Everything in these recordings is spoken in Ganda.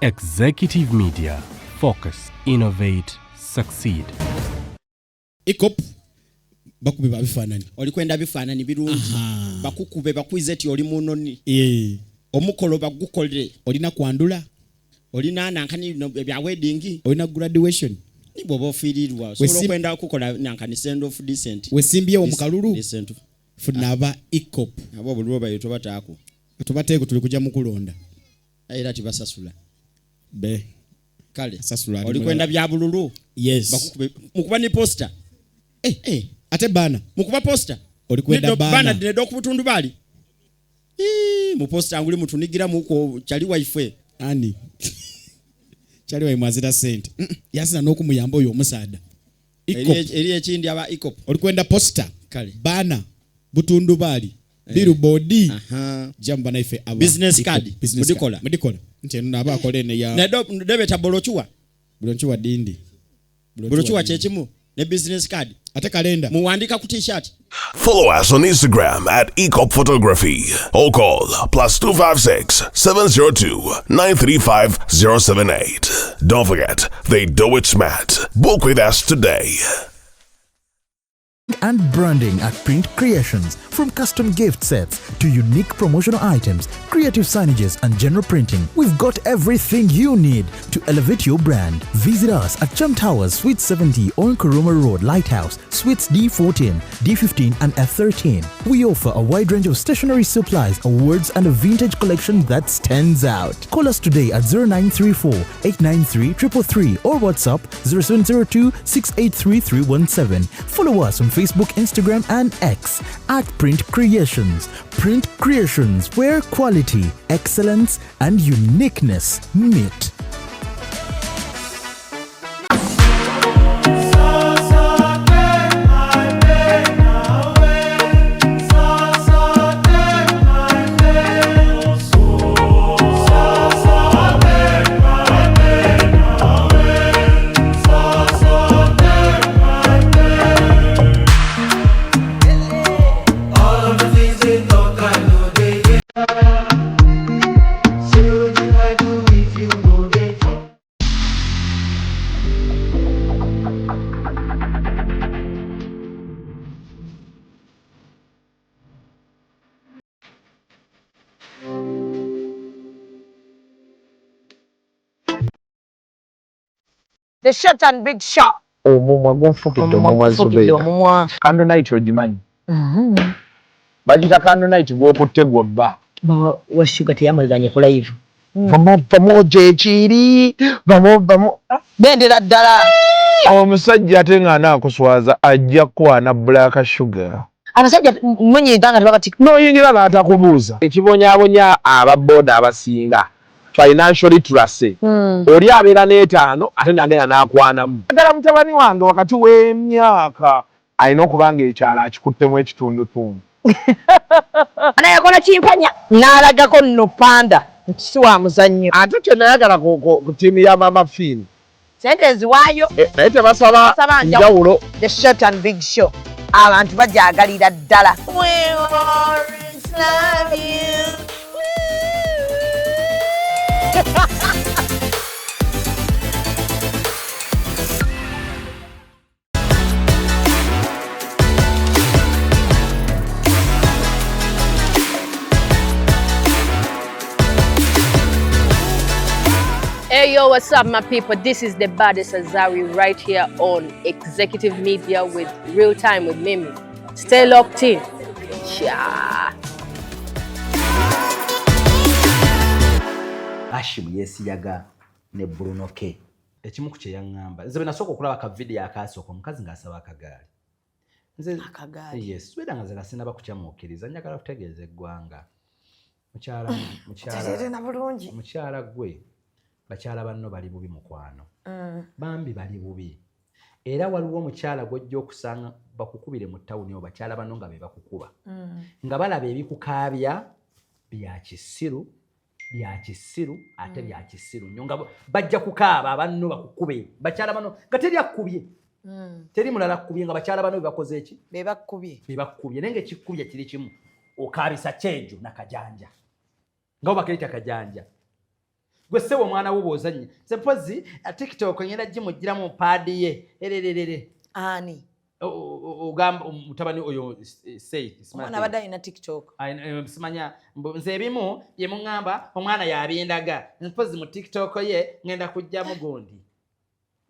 Executive Media. Focus, innovate, succeed. Ecop bakube babifaananyi. Oli kwenda bifaananyi birungi, bakukube bakwize ti oli munoni. Eh. Omukolo bagukolere. Olina kwandula. Olina nankani no, bya wedding. Olina graduation. Ni bw'oba ofiirirwa osobola okwenda okukola nankani send off decent. Wesimbyewo mu kalulu. Decent. Funa aba Ecop. Abo obululu bayo tobataako. Tubateeko, tuli kujja mu kulonda. Era tibasasula. Be. Kale. Sasula ali Oli kwenda bya bululu. Yes. Bakukube mukuba ni poster. Eh, eh, ate bana. Mukuba poster. Oli kwenda Neddo bana. Bana dineddo ku butundu bali. Ii, mu poster nguli mutunigira muko chali waife. Ani? Chali waimwe azira sente. Yazina n'okumuyamba oyo omusaada. Ecop. Eri ekindi aba Ecop. Oli kwenda poster. Kale. Bana butundu bali. Eh. Billboard. Aha. Jamba naife aba. Business Ecop. card. Business Mudikola. card. Mudikola. Nti eno naba akola eno ya. Nedo debeta bolochuwa. Bolochuwa dindi. Bolochuwa kyekimu ne business card. Ate kalenda. Muwandika ku t-shirt. Follow us on Instagram at Ecop Photography or call +256 702 935 078. Don't forget, they do it smart. Book with us today. And branding at Print Creations, from custom gift sets to unique promotional items, creative signages, and general printing. We've got everything you need to elevate your brand. Visit us at Chum Towers, Suite 70 on Kuruma Road, Lighthouse, Suites D14, D15, and F13. We offer a wide range of stationery supplies, awards, and a vintage collection that stands out. Call us today at 0934 893 333 or WhatsApp 0702 683 317. Follow us on Facebook, Instagram, and X at Print Creations. Print Creations, where quality, excellence, and uniqueness meet. The short and big shot. Omumwa gunfukidde omumwa Gufukidde Zubeida. omumwa. Candle night ogimanyi? Bagita candle night gw'okutte gwobba. Wa Shuga teyamuzanye ku live. Vamu vamu gyekiri vamu vamu. Bendera ddala. Omusajja ate ng'anaakuswaza ajja kukwana Black Sugar. Abasajja munyiiga nga tebabati. N'oyingira n'atakubuuza. Ekibonyaabonya aba boda abasinga financial literacy. Oli abeera n'etaano ate n'agenda n'akwanamu. Ddala mutabani wange wakati w'emyaka alina okuba ng'ekyalo akikuttemu ekitundutundu. Ana yakola kimpanya n'alagako nno panda nti si wa muzannyo. Ate kye nayagala ku ttiimu ya Mama Finn. Sente nziwaayo. Naye tebasaba Basaba njawulo. The short and big show. Abantu bajagalira ddala. We always love you. Hey yo, what's up my people? This is the baddest Azari right here on Executive Media with Real Time with Mimi. Stay locked in. Yeah. Hashim yesiyaga ne Bruno K. Ekimu ku kye yaŋŋamba, nze bwe nasooka okulaba ka vidiyo akaasooka omukazi ng'asaba akagaali. Nze Akagaali. Yes, beera nga nze nga sinnaba kukyamuukiriza, njagala kutegeeza eggwanga. Mukyala, mukyala, Tereere na bulungi. mukyala gwe, bakyala banno bali bubi mukwano. Bambi bali bubi. Era waliwo omukyala gw'ojja okusanga bakukubire mu ttawuni oba bakyala banno nga be bakukuba. Nga balaba ebikukaabya bya kisiru, bya kisiru, ate bya kisiru nnyo. Nga bajja kukaaba abanno bakukube. Bakyala banno nga teri akubye. Teri mulala akubye nga bakyala banno be bakoze eki? Be bakubye. Be bakubye. Naye ng'ekikubye kiri kimu. Okaabisa kyejo na kajanja. Nga bo bakeeta kajanja. Gwe ssebo omwana wo bw'ozannya nze mpozi TikTok ngenda gimuggyiramu paadi ye erererere. Ani? Ogamba mutabani oyo Seith. Omwana abadde alina TikTok. Simanya nze ebimu bye muŋŋamba omwana yabindaga, mpozi mu TikTok ye ngenda kujjamu gundi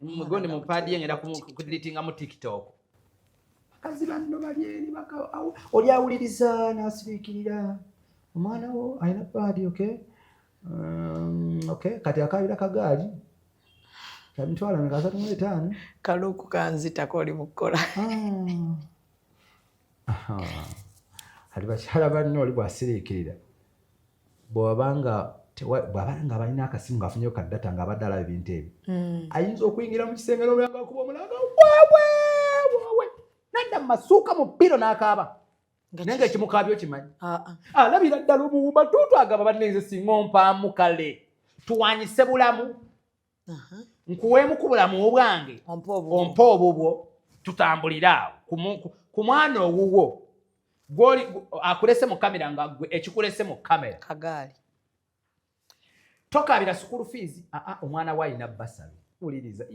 gundi mu paadi ye ngenda kudilitingamu TikTok. Bakazi banno bali eri oli awuliriza n'asiriikirira omwana wo alina paadi. Okay, okay, kati akaabira kagaali kamitwalo meka? 35. Kaluuku kanzitako oli mu kukola. Ali bakyala banno oli bw'asiriikirira bw'abanga bw'aba nga balina akasimu ng'afunyeyo ka data ng'abadde alaba ebintu ebyo, ayinza okuyingira mu kisenge n'omulanga akuba omulanga waawe waawe nadda mu masuuka mu ppiro n'akaaba, naye nga ekimukaabya okimanyi, alabira ddala omuwumba tuutu agamba, "Bannenze singa ompaamu kale tuwanyise bulamu, nkuweemu ku bulamu bwange, ompe obubwo, tutambulire awo ku mwana owuwo gwoli akulese mu kamera nga gwe ekikulese mu kamera kagaali." Tokaabira school fees. Aa, omwana we alina bursary. Wuliriza,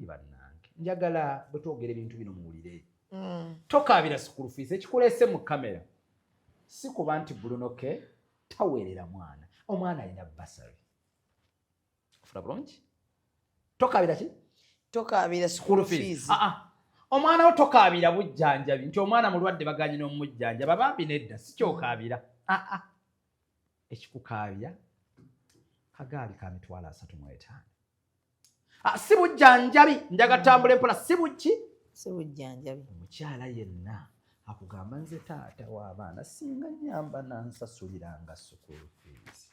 bannange, njagala bwe twogera ebintu bino muwulire. Tokaabira school fees. Ekikulese mu kamera si kuba nti Bruno K taweerera mwana, omwana alina bursary. Ofuna bulungi? Tokaabira ki? Tokaabira school fees. Aa, omwana wo tokaabira bujjanjabi nti omwana mulwadde baganye n'omujjanjaba bambi, nedda, si kyokaabira. Aa, ekikukaabya kagaali ka 35,000. Ah, si bujjanjabi, njaga tambula empola, si buki? Si bujjanjabi. Omukyala yenna akugamba, "Nze taata w'abaana singa nyamba nansasuliranga school fees,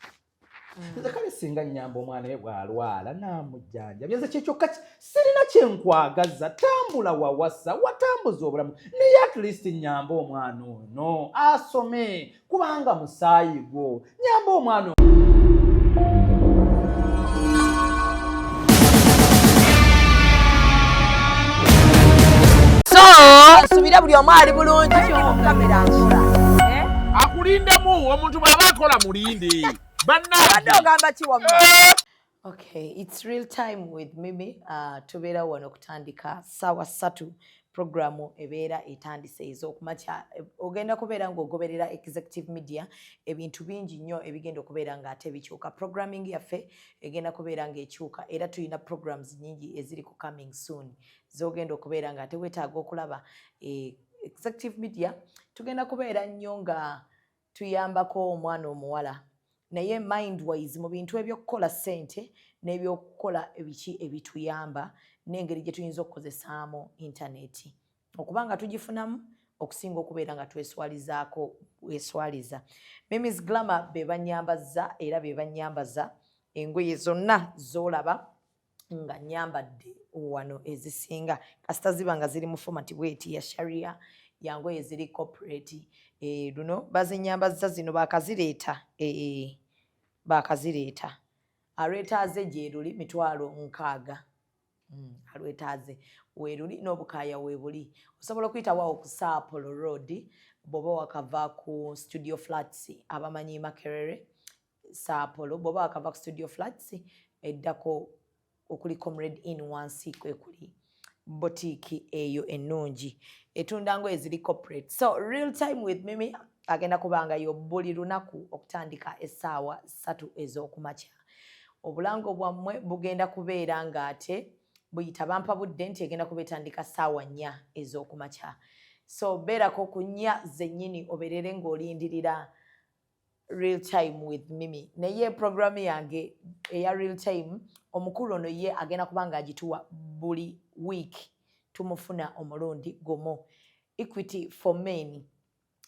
nze kale singa nyamba omwana we bw'alwala namujjanjabya, nze kyekyokka sirina kyenkwagaza. Tambula wawasa watambuza obulamu, naye at least nyamba omwana ono asome kubanga musaayi gwo, nyamba omwana." So nsubira buli omu ali bulungi kamera nkola. Akulindemu omuntu bw'aba akola mulinde. Abadde bannange. Ogamba ki wamma? Okay, it's Real Time with Mimi. Tubeera wano okutandika 3:00, programu ebeera etandise ez'okumakya. Ogenda kubeera ng'ogoberera Executive Media, ebintu bingi nnyo ebigenda okubeera ng'ate bikyuka. Programming yaffe egenda kubeera ng'ekyuka era tulina programs nyingi eziri ku coming soon z'ogenda okubeera ng'ate weetaaga okulaba. Executive Media tugenda kubeera nnyo nga tuyambako omwana omuwala naye mind wise mu bintu ebyokukola ssente n'ebyokukola ebiki ebituyamba n'engeri gye tuyinza okukozesaamu intaneti okuba nga tugifunamu okusinga okubeera nga tweswalizaako weswaliza. Mimis Glamour be banyambaza era be banyambaza engoye zonna z'olaba nga nyambadde wano, ezisinga kasita ziba nga ziri mu format bweti ya sharia yangoye ziri corporate. Luno bazinyambaza, zino bakazireeta, bakazireeta. Alwetaaze gyeruli 60,000. Alwetaaze weeruli n'obukaaya weebuli. Osobola okuyitawo ku Saapolo Road bw'oba wakava ku Studio Flats, abamanyi Makerere Saapolo, bw'oba wakava ku Studio Flats eddako okuli Comrade Inn, wansi kwekuli botiiki eyo ennungi etunda ngoye ziri corporate. So Real Time with Mimi agenda kubangayo buli lunaku okutandika 3:00 ez'okumakya. Obulango bwammwe bugenda kubeera ng'ate buyita bampa budde nti egenda kuba etandika 4:00 ez'okumakya, so beerako ku 4 zennyini obeerere ng'olindirira Real Time with Mimi. Naye programu yange eya Real Time, omukulu ono ye agenda kuba ng'agituwa buli week, tumufuna omulundi gumu. Equity for Men,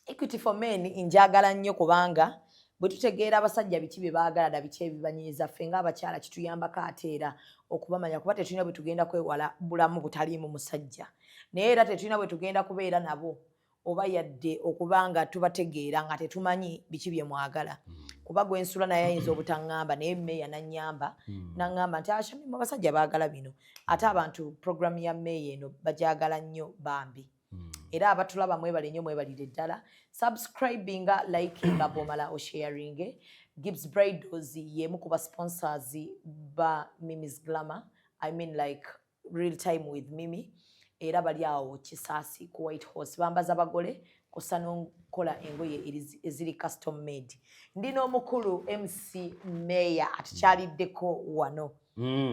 Equity for Men njagala nnyo kubanga bwe tutegeera abasajja biki bye baagala na biki ebibanyiiza, ffe ng'abakyala kituyambako ate era okubamanya, kuba tetulina bwe tugenda kwewala bulamu butaliimu musajja, naye era tetulina bwe tugenda kubeera nabo oba yadde okuba nga tubategeera nga tetumanyi biki bye mwagala. Kuba gwensula naye ayinza obutaŋŋamba, naye meeya nannyamba naŋŋamba nti, "Ashamimu, abasajja baagala bino." Ate abantu programu ya meeya eno bagyagala nnyo bambi. Era abatulaba mwebale nnyo, mwebalire ddala. Subscribinga, likinga, bwomala osharinge. Gibbs Bridals y'emu ku ba sponsors ba Mimi's Glamour, I mean like Real Time with Mimi, era bali awo Kisaasi ku White Horse, bambaza bagole kusa n'okukola engoye eziri custom made. Ndi n'omukulu MC Mayor atukyaliddeko wano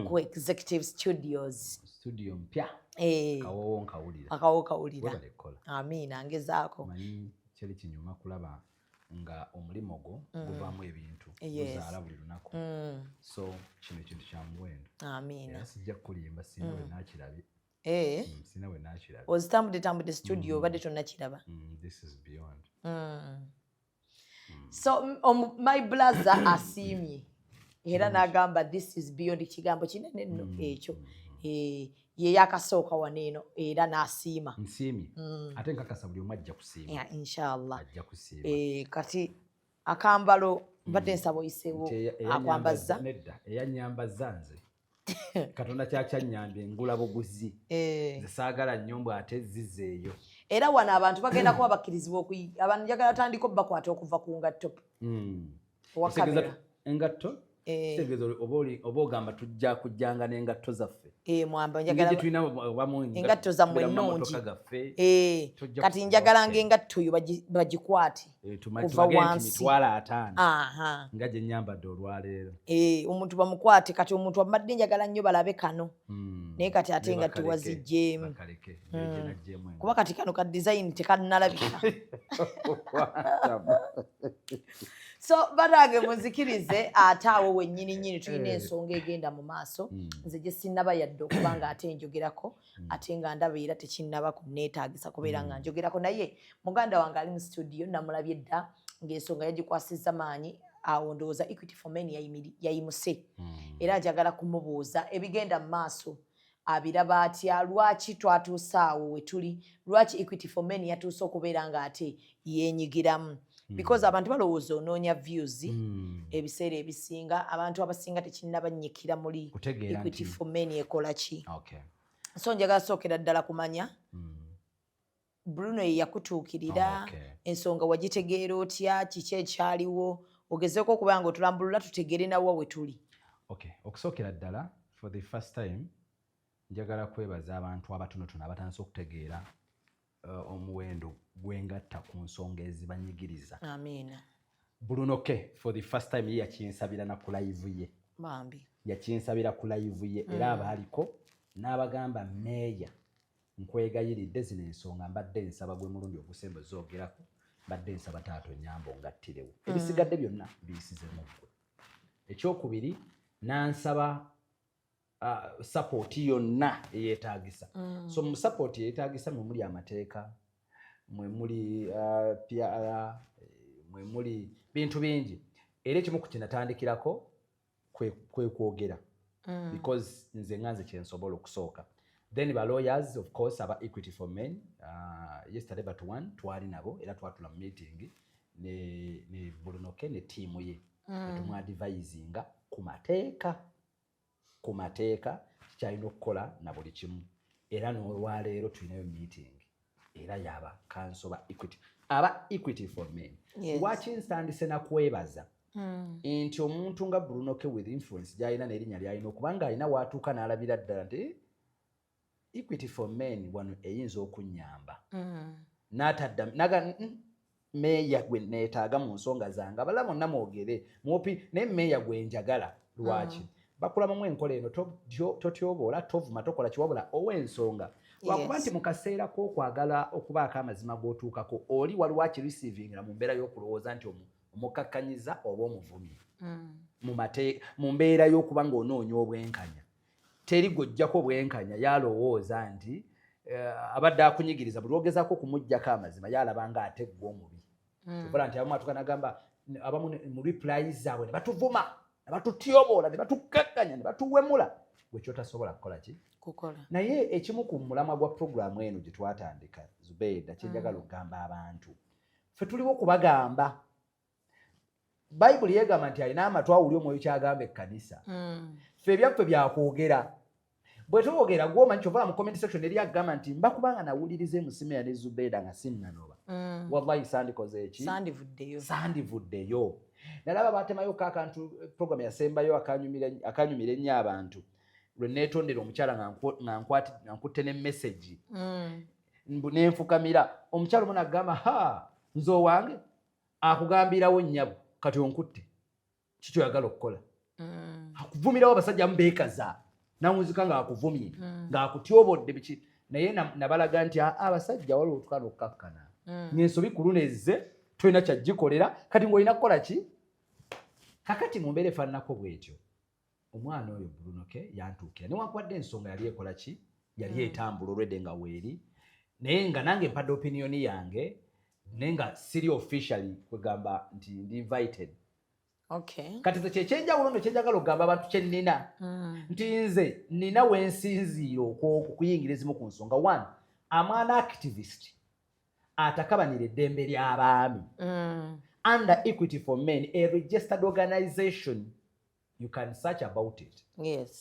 ku Executive Studios. Studio mpya. Eh. Kawowo nkawulira. Akawo kawulira. Webale kukola. Amiina, ngezaako. Manyi kyali kinyuma kulaba nga omulimu gwo guvaamu ebintu, guzaala buli lunaku, so kino ekintu kya muwendo. Amiina. Era sijja kukulimba, sina we nakirabye. Sina we nakirabye. Ozitambudde tambudde studio, obadde tonnakiraba? This is beyond. So my brother asiimye era n'agamba this is beyond, kigambo kinene nno ekyo. Eh, ye yakasooka wano eno era n'asiima. Nsiimye, ate nkakasa buli omu ajja kusiima. Yeah, inshallah. Ajja kusiima. Eh, kati akambalo mbadde nsaba oyiseewo Nti akwambaza. Nedda, eyanyambaza nze Katonda kyakyanyambye ngula buguzi. Nze saagala nnyo mbw ate zizeeyo. Era wano abantu bagenda kuba bakkirizibwa abantu njagala tandika obbakwata okuva ku ngatto owa Kitegeeza kamera. Engatto? Eh. Kitegeeza oba ogamba tujja kujjanga n'engatto zaffe? Eh, mwamba Engeri njagala gye tulina obamu engatto zammwe tubeera mu ennungi. mamotoka gaffe. Eh, Tojja kati njagala nga engatto yo bagikwate Tumanyi kuva tubage nti wansi. 500,000 Aha. nga gye nyambadde olwaleero. Eh, omuntu bamukwate. Kati omuntu abadde njagala nnyo balabe kano, naye kati ate Naye engatto bakaleke, waziggyemu. bakaleke, engeri gye naggyemu engatto. Kuba kati kano ka design tekannalabika. So banange munzikirize, ate awo wennyini nnyini tulina ensonga egenda mu maaso, nze gye sinnaba yadde okuba nga ate njogerako, ate nga ndaba era tekinnaba kunneetaagisa kubeera nga njogerako. Naye muganda wange ali mu studio, namulabye dda ng'ensonga yagikwasizza maanyi awo. Ndowooza Equity for Men yayimuse, era njagala kumubuuza ebigenda mu maaso abiraba atya, lwaki twatuuse awo we tuli, lwaki Equity for Men yatuuse okubeera nga ate yeenyigiramu, because abantu balowooza onoonya views. Ebiseera ebisinga abantu abasinga tekinnabanyikira muli Kutegeera Equity for Men ekola ki. So njagala sookera ddala kumanya, Bruno ye yakutuukirira, ensonga wagitegeera otya, kiki ekyaliwo, ogezeeko okuba nga otulambulula tutegeere nawa we tuli. Okay, okusookera ddala, for the first time njagala kwebaza abantu abatonotono abatandise okutegeera omuwendo gwengatta ku nsonga ezibanyigiriza. Amiina. Bruno K for the first time ye yakinsabira na ku live ye. Bambi. Yakinsabira ku live ye, era abaaliko n'abagamba, "Meeya, nkwegayiridde, zino ensonga mbadde nsaba gwe mulundi ogusemba zoogerako, mbadde nsaba taata onyamba ongattirewo, ebisigadde byonna biyisizemu ggwe." Ekyokubiri, n'ansaba support yonna eyeetaagisa. So mu support eyeetaagisa mwe muli amateeka, mwe muli PR, mwe muli bintu bingi, era ekimu ku kinatandikirako kwe kwogera, because nze nga nze kyensobola okusooka, then ba lawyers of course aba Equity for Men. Yesterday but one twali nabo era twatula mu meeting ne Bruno K ne tiimu ye, netumwadvisinga ku mateeka kikyalina okukola na buli kimu. Era n'olwaleero tulinayo meeting era yaba counsel ba Equity, aba Equity for Men. Lwaki nsitandise nakwebaza nti omuntu nga Bruno K with influence gyalina n'erinnya lyalina, okubanga alina waatuuka n'alabira ddala nti Equity for Men wano eyinza okunnyamba, n'atadda naga meeya gwe neetaaga mu nsonga zange, abalala bonna mwogere mwopi, naye meeya gwe njagala. Lwaki bakulabamu enkola eno? Totyoboola, tovuma, tokola kiwabula ow'ensonga, lwakuba nti mu kaseera k'okwagala okubaako amazima g'otuukako, oli waliwo akireceivingira mu mbeera y'okulowooza nti omukakkanyiza oba omuvumye. Mu mbeera y'okuba ng'onoonya obwenkanya, teri gw'ojjako bwenkanya. Yalowooza nti abadde akunyigiriza, buli lwogezaako okumugjako amazima yalaba nga ate ggwe omubi. Okola nti abamu atuuka nagamba, abamu mu replies zaabwe ne batuvuma, ne batutyoboola, ne batukkakkanya, ne batuwemula, gwe kyotasobola kukola ki? Kukola. Naye ekimu ku mulamwa gwa puroguramu eno gye twatandika, Zubeida, kyenjagala okugamba abantu, ffe tuliwo okubagamba. Bayibuli yeegamba nti alina amatu awuli omwoyo kyagamba ekkanisa. Ffe ebyaffe byakwogera, bwe twogera gwomanyi kyovala mu comment section eri agamba nti mba kubanga nawuliriza emusimeya ne Zubeida nga sinnanoba, wallahi sandikoze eki? Sandivuddeyo. Sandivuddeyo. Nalaba batemayo akantu, program yasembayo akanyumira ennyo abantu, lwe neetondera omukyala nga nkutte ne message mbu nenfukamira omukyala omu, nagamba, "Ha, nze owange akugambirawo, nnyabo, kati onkutte, kikyoyagala okukola?" Akuvumirawo. Abasajja mubeekaza nawunzika ng'akuvumye, ng'akutyobodde biki, naye nabalaga nti, "Ah, abasajja waliwo otukaana okukakkana ng'ensobi ku luno ezze, tolina kyaggikolera, kati ng'olina kukola ki?" Kakati mu mbeera efaananako bw'etyo, omwana oyo Bruno K yantuukira, newankubadde ensonga yali ekola ki, yali etambula olwedde nga weeri, naye nga nange mpadde opinion yange, naye nga siri officially kwegamba nti ndi invited. Kati nze kyekyenjawulo nno kyenjagala okugamba abantu kyennina nti nze nina wensinziira okuyingira ezimu ku nsonga. One, amwana activist atakabanira eddembe ly'abaami under Equity for Men, a registered organization. You can search about it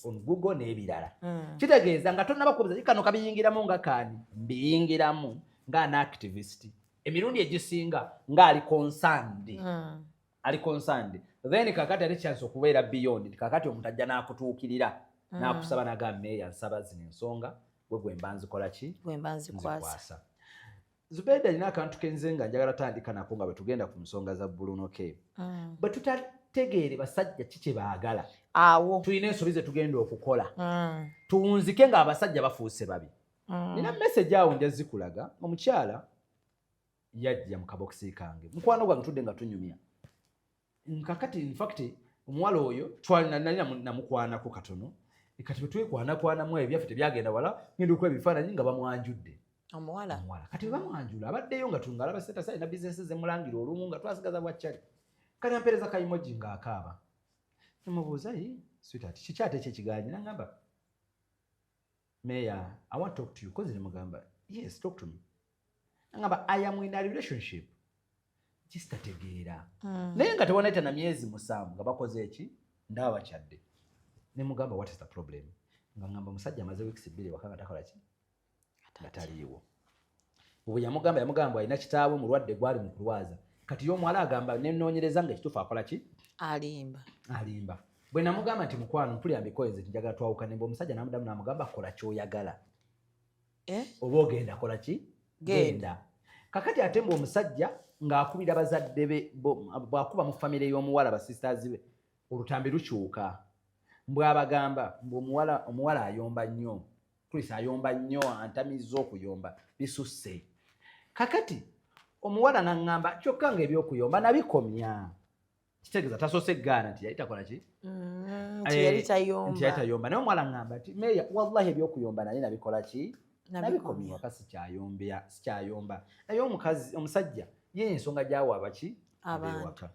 on Google n'ebirala. Kitegeeza nga tonnaba kubuza kano kabiyingiramu nga kaani, mbiyingiramu nga an activist, emirundi egisinga ng'ali concerned, ali concerned. Then kakati ate chance okubeera beyond nti kakati omuntu ajja n'akutuukirira n'akusaba n'agamba, "Meeya, nsaba zino ensonga gwe gwe mba nzikola ki?" Gwe mba nzikwasa. Nzikwasa. Zubeida, alina akantu kenze nga njagala tandika nako nga bwe tugenda ku nsonga za Bruno K. Bwe tutategeere basajja ki kye baagala, awo tulina ensobi ze tugenda okukola, tuwunzike ng'abasajja bafuuse babi. Nina message awo, nja zikulaga. Omukyala yajja mu kabokisi kange, mukwano gwange, tudde nga tunyumya. Kakati infact omuwala oyo nali namukwanako katono. Kati bwe twekwanakwanamu, ebyaffe tebyagenda wala, ngenda okuba ebifaananyi nga bamwanjudde. Omuwala. Omuwala. Kati bwe bamwanjula, abaddeyo nga tungalaba status, alina bizinesi zemulangira olumu nga twasigaza bwaccali. Kati ampeereza ka emoji ng'akaaba. Nemubuuza, "Yi sweetheart, kiki ate ekyekiganye?" Nangamba, "Mayor, I want to talk to you." Kozi nemugamba, "Yes, talk to me." Nangamba, "I am in a relationship kisitategeera." Naye nga tewanayita na myezi 7 nga bakoze eki, ndaba bakyadde. Nemugamba, "What is the problem?" Nga ngamba, omusajja amaze weeks 2 waka nga takola ki, nga taliiwo. Bwe yamugamba, yamugamba alina kitaawe mulwadde gwali mu kulwaza. Kati ye omuwala agamba, nenoonyereza nga ekituufu akola ki? Alimba. Alimba. Bwe namugamba nti, "Mukwano, mpulira mbikoze nti njagala twawukane," mbe omusajja namuddamu namugamba, "Kola kyoyagala." Eh? Oba ogenda kola ki? Genda. Kakati ate mbe omusajja ng'akubira bazadde be, bw'akuba mu famire y'omuwala, basisters be, olutambi lukyuka. Mbw'abagamba mbu omuwala ayomba nnyo, Chris ayomba nnyo, antamizza okuyomba bisusse. Kakati omuwala naŋŋamba, kyokka nga ebyokuyomba nabikomya. Kitegeeza tasoose eggaana nti yali takola ki? Nti yali tayomba. Nti yali tayomba. Naye omuwala ŋŋamba nti, "Meeya, wallahi ebyokuyomba naye nabikola ki? Nabikomya waka, sikyayombya, sikyayomba." Naye omukazi, omusajja ye ensonga gyawa abaki? Abantu. Ab'ewaka.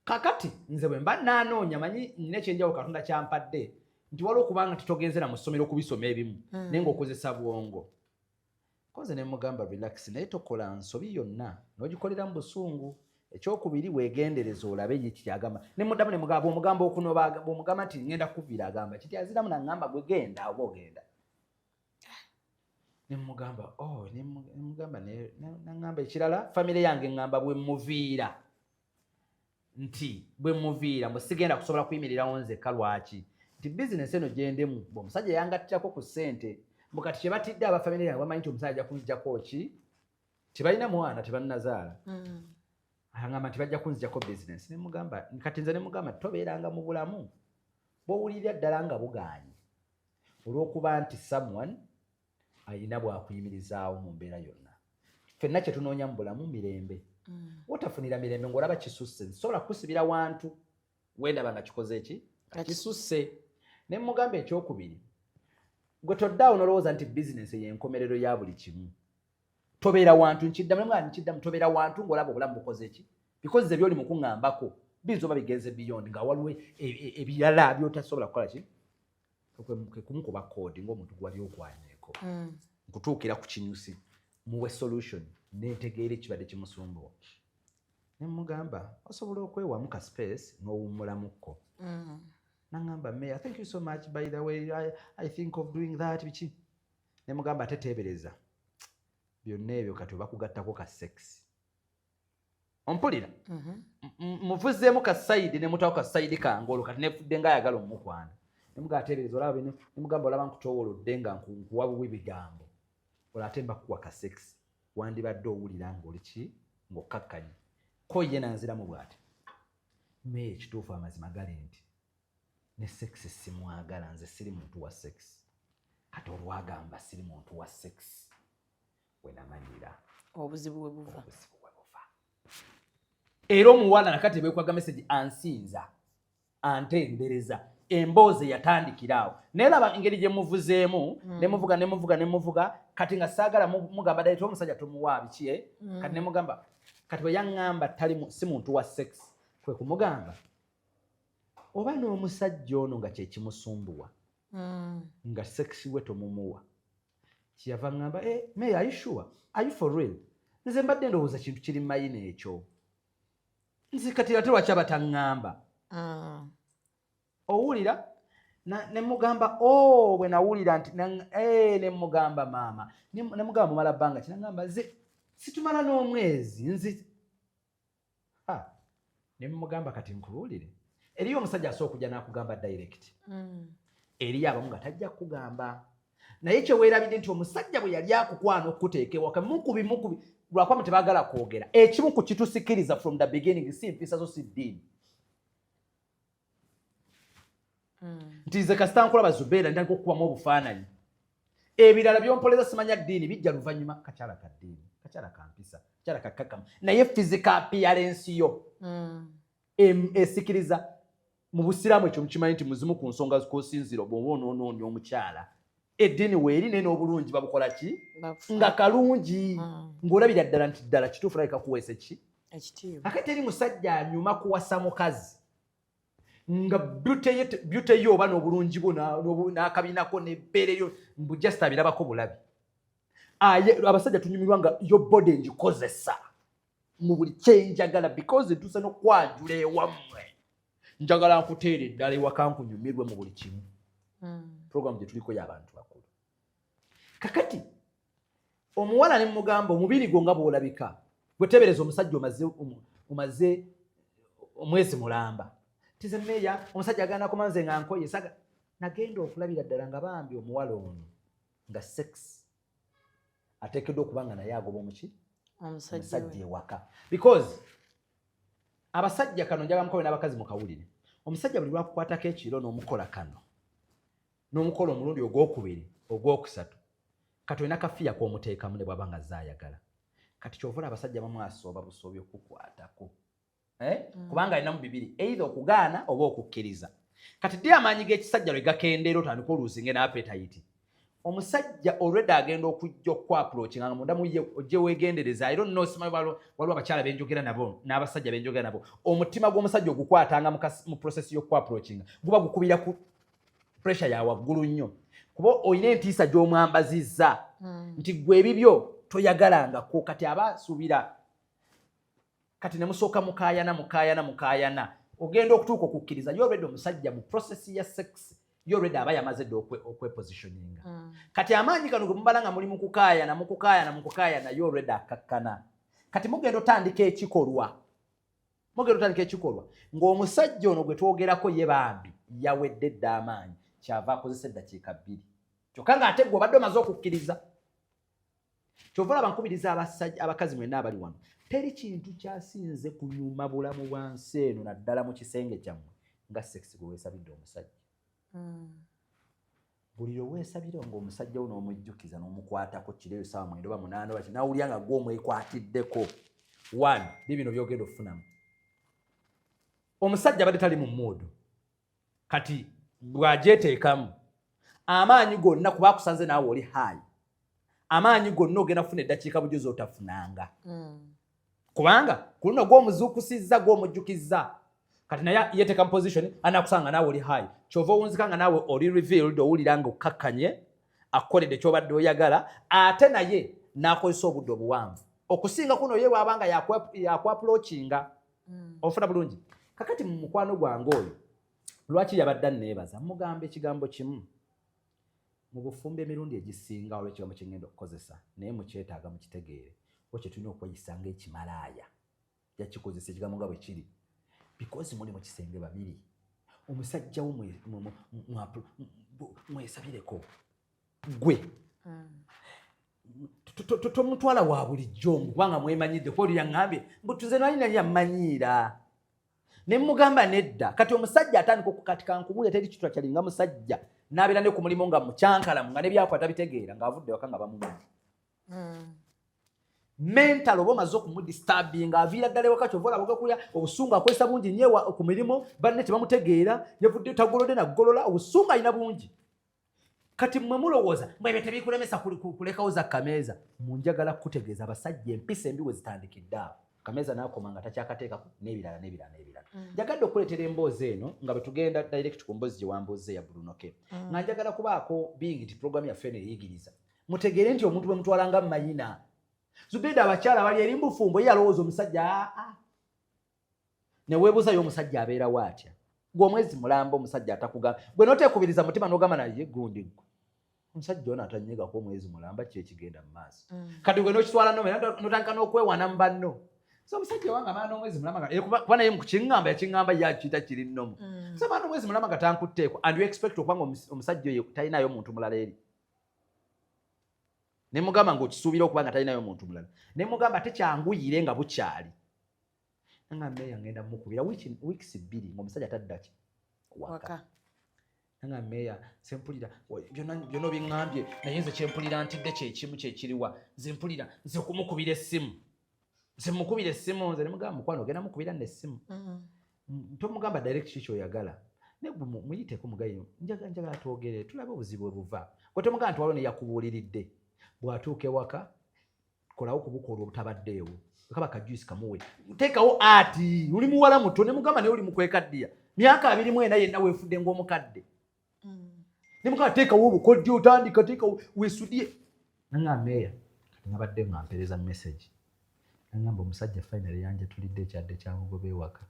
Kakati nze bwe mba naanoonya, manyi nina ekyenjawulo Katonda kyampadde nti waliwo okubanga titogenzera mu ssomero okubisoma ebimu, naye ng'okozesa bwongo. Koze ne mugamba, "Relax, naye tokola nsobi yonna n'ogikolera mu busungu. Ekyokubiri, weegendereza olabe ye kikyagamba." Ne muddamu ne mugamba, bw'omugamba okunoba, bw'omugamba nti ngenda kukuviira, agamba kiti? Aziramu naŋŋamba, "Gwe genda oba ogenda." Ne mugamba, "Oh," ne mugamba naŋŋamba ekirala, famire yange ŋŋamba bwe muviira nti bwe muviira mbu sigenda kusobola kuyimirirawo nzekka. Lwaki? Nti bizinesi eno gyendemu, bwe omusajja yangattirako ku ssente, mbu kati kye batidde abafamire yange, bamanyi nti omusajja ajja kunzijako ki, tebalina mwana, tebannazaala. Aŋŋamba nti bajja kunzijako bizinesi. Nemugamba, kati nze nemugamba, tobeeranga mu bulamu bw'owulirira ddala nga bugaanye olw'okuba nti someone alina bwakuyimirizaawo mu mbeera yonna. Ffenna kye tunoonya mu bulamu mirembe. Wotafunira mirembe ng'olaba kisusse, nsobola kukusibira wantu wendaba nga kikoze eki, nga kisusse. Ne mugamba, ekyokubiri, gwe toddaawo n'olowooza nti bizinesi yenkomerero ya buli kimu. Tobeera wantu, nkiddamu nga nkiddamu, tobeera wantu ng'olaba obulamu bukoze ki, because ebyoli mu kuŋŋambako biyinza oba bigenze beyond, nga waliwo ebirala by'otasobola kukola ki. Kwe kumukuba koodi ng'omuntu gwali okwanyeeko, nkutuukira ku kinyusi, muwe solution, nentegeera ekibadde kimusumbuwa. Ne mugamba, "Osobola okwewamu ka space n'owummulamukko." Naŋŋamba, "Mayor, thank you so much. By the way, I think of doing that." Biki? Ne mugamba, "Ate teebereza byonna ebyo kati obakugattako ka sex." Ompulira? Muvuzeemu ka side ne mutawo ka side kange, olwo kati nefudde nga ayagala omukwana. Nemugamba, ateebereza olaba bino, nemugamba, olaba nkutoowolodde nga nkuwa buwi bigambo, olwo ate mbakuwa ka sex, wandibadde owulira ng'oli ki, ng'okkakkanye ko. Ye nanziramu bw'ati, "Meye, ekituufu amazima gali nti ne sex simwagala, nze siri muntu wa sex." Kati olwagamba siri muntu wa sex, we namanyira obuzibu we buva. Obuzibu we buva. Era omuwala nakati bekwaga message, ansinza, antendereza emboozi yatandikira awo. Naye laba engeri gye muvuzeemu, nemuvuga, nemuvuga, nemuvuga. Kati nga saagala mugamba ddala omusajja tomuwa biki, eh? Kati nemugamba, kati bwe yaŋŋamba tali si muntu wa sex, kwe kumugamba oba n'omusajja ono nga kyekimusumbuwa, nga sex we tomumuwa. Kyeyava ŋŋamba, "Eh, May, are you sure? Are you for real? Nze mbadde ndowooza kintu kiri mayina ekyo. Nze kati ate lwaki abataŋŋamba?" Owulira? Ne mugamba, o bwe nawulira nti ne mugamba maama, ne mugamba, mumala bbanga ki? Naŋŋamba, nze situmala n'omwezi nzi. Ha, ne mugamba, kati nkubuulire, eriyo omusajja asobola okujja n'akugamba direct, eriyo abamu nga tajja kukugamba. Naye kyeweerabidde nti omusajja bwe yali akukwana okukuteeka ewaka, mukubi mukubi, lwakuba mu tebaagala kwogera. Ekimu ku kitusikiriza from the beginning si mpisa zo, si ddiini. Nti nze kasita nkulaba Zubeera, ntandika okukubamu obufaananyi. Ebirala byompoleza, simanya ddiini, bijja luvannyuma. Kakyala ka ddiini, kakyala ka mpisa, kakyala kakkakkamu, naye physical appearance yo esikiriza. Mu busiraamu ekyo mukimanyi nti muzimu ku nsonga zikosinzira bw'oba onoonoonya omukyala, eddiini weeri, naye n'obulungi babukola ki? Nga kalungi, ng'olabira ddala nti ddala kituufu, labika kuweesa ki? Ekitiibwa. Ate teri musajja anyuma kuwasa mukazi nga beauty ye oba n'obulungi bwo n'akabinako n'ebbeere lyo, mbu just abirabako bulabi. Aye abasajja tunyumirwa nga yo body ngikozesa mu buli kyenjagala, because ntuuse n'okwanjula ewammwe, njagala nkuteere eddala ewaka nkunyumirwe mu buli kimu. Program gye tuliko y'abantu bakulu. Kakati omuwala ne mugamba, omubiri gwo nga bw'olabika, gwetebereza omusajja omaze omwezi mulamba tize meeya, omusajja agenda kuma nze nga nkoye saga. Nagenda okulabira ddala nga bambi omuwala ono nga sex ateekeddwa okuba nga naye agoba omuki? Omusajja. Omusajja we. Ewaka, because abasajja kano njagala mukawe n'abakazi mukawulire. Omusajja buli lwakukwatako ekiro n'omukola kano n'omukola omulundi ogwokubiri, ogwokusatu, kati olina kafiya k'omuteekamu ne bw'aba nga azze ayagala. Kati kyovula abasajja bamu asooba busoobi okukwatako, eh? Kubanga alinamu bibiri, either okugaana oba okukkiriza. Kati ddi amaanyi g'ekisajja lwe gakendeera, otandika oluzinge n'appetite. Omusajja olwedda agenda okujja okuapproachinga nga munda muye ojje weegendereza. I don't know, simanyi, waliwo abakyala benjogera nabo n'abasajja benjogera nabo, omutima gw'omusajja ogukwatanga mu process y'okuapproachinga guba gukubira ku pressure ya waggulu nnyo, kuba olina entiisa gy'omwambazizza nti gwe ebibyo toyagalangako. Kati aba asuubira, kati ne musooka mukaayana, mukaayana, mukaayana, ogenda okutuuka okukkiriza. Ye already omusajja mu process ya sex ye already aba yamaze dda okwepositioninga. Kati amaanyi gano ge mubala nga muli mukukaayana, mukukaayana, mukukaayana, ye already akakkana. Kati mugenda otandika ekikolwa, mugenda otandika ekikolwa ng'omusajja ono gwe twogerako ye bambi yawedde dda amaanyi, kyava akozesa eddakiika 2, kyokka ng'ate gwe obadde omaze okukkiriza. Kyova olaba nkubiriza abasajja, abakazi mwenna abali wano, teri kintu kyasinze kunyuma bulamu bwa nsi eno, naddala mu kisenge kyammwe, nga sex gwe weesabidde omusajja. Buli lwe weesabira ng'omusajja wo n'omujjukiza n'omukwatako kiro eyo saawa 9 oba 8 oba nawulira nga gwe omwekwatiddeko, one, bibino byogenda okufunamu. Omusajja abadde tali mu mood, kati bw'agyeteekamu amaanyi gonna, kuba akusanze naawe oli high, amaanyi gonna ogenda kufuna eddakiika bujo z'otafunanga, kubanga ku luno gw'omuzuukusizza, gw'omujjukizza. Kati naye yeteeka mu position, anakusanga naawe oli high, kyova owunzika nga naawe oli revealed, owulira nga okkakkanye, akukoledde kyobadde oyagala, ate naye n'akozesa obudde obuwanvu okusinga kuno ye bw'aba nga yakuapproachinga. Ofuna bulungi? Kakati mu mukwano gwange oyo, lwaki yabadde anneebaza, mugamba ekigambo kimu: mu bufumbo emirundi egisinga, olw'ekigambo kyengenda okukozesa, naye mukyetaaga mukitegeere, o kye tulina okweyisa ng'ekimalaaya. Jakikozesa ekigambo nga bwe kiri because muli mu kisenge babiri, omusajja wo mwesabireko gwe. Tomutwala wa bulijjo kubanga mwemanyidde, kuba oli yaŋŋambye mbu tuze nalina yammanyiira ne mugamba nedda. Kati omusajja atandika okukatika nkubuulira, teri kitwa kyalinga musajja n'abeera ne ku mulimu nga mukyankalamu nga nebyakwata bitegeera ng'avudde waka nga bamumanyi. Mental oba omaze okumudisturbinga, aviira ddala ewaka. Kyova olaba ogakulya obusungu akozesa bungi nnyo ku mirimu, banne tebamutegeera, yavudde tagolodde naggolola, obusungu alina bungi. Kati mmwe mulowooza mbwebyo tebikulemesa kulekawo za kameeza. Munjagala kukutegeeza, abasajja empisa embi we zitandikidde awo, kameeza nakoma nga takyakateekako n'ebirala n'ebirala n'ebirala. Njagadde okuleetera emboozi eno nga bwe tugenda direct ku mboozi gye wambuuze ya Bruno K, nga njagala kubaako being nti program yaffe eno eyigiriza, mutegeere nti omuntu bwe mutwala nga mayina. Zubeda, abakyala bali eri mbufumbo, ye alowooza omusajja aa neweebuuzayo omusajja abeerawo atya? Gwe omwezi mulamba omusajja atakugamba, gwe noteekubiriza mutima n'ogamba naye gundi gwe omusajja ono atanyegako omwezi mulamba, ki ekigenda mu maaso? Kati gwe nokitwala no notandika n'okwewaana mu banno. So omusajja wange amala n'omwezi mulamba kuba naye mukukiŋŋamba yakiŋŋamba ye akiyita kiri nnomu. So amala n'omwezi mulamba nga tankutteeko, and you expect okuba nga omusajja oyo talinayo muntu mulala eri. Ne mugamba ng'okisuubira okuba nga talinayo muntu mulala, ne mugamba tekyanguyire nga bukyali nga meeya ngenda mukubira weeks 2 ng'omusajja tadda ki waka. Waka. Nga meeya sempulira byonna byonna obiŋŋambye, naye nze kyempulira ntidde kyekimu kyekiriwa, nze mpulira nze okumukubira essimu, nze mukubira essimu. Nze nemugamba, mukwano, ogenda mukubira nno essimu. Tomugamba direct ki kyoyagala, naye gwe muyiteko mugaye, njagala twogere tulabe obuzibu bwe buva. Gwe tomugamba nti waliwo neyakubuuliridde. Bw'atuuka ewaka, kolawo kubuka olwo obutabaddeewo, kaba ka juice kamuwe, teekawo ati oli muwala muto. Ne mugamba naye oli mukwekaddiya myaka 24, yenna weefudde ng'omukadde. Ne mugamba teekawo obukodyo, otandika teekawo weesudye. Nanga meeya kati nabadde nga mpeereza message, nangamba omusajja finally yanjatulidde ekyadde kyamugoba ewaka.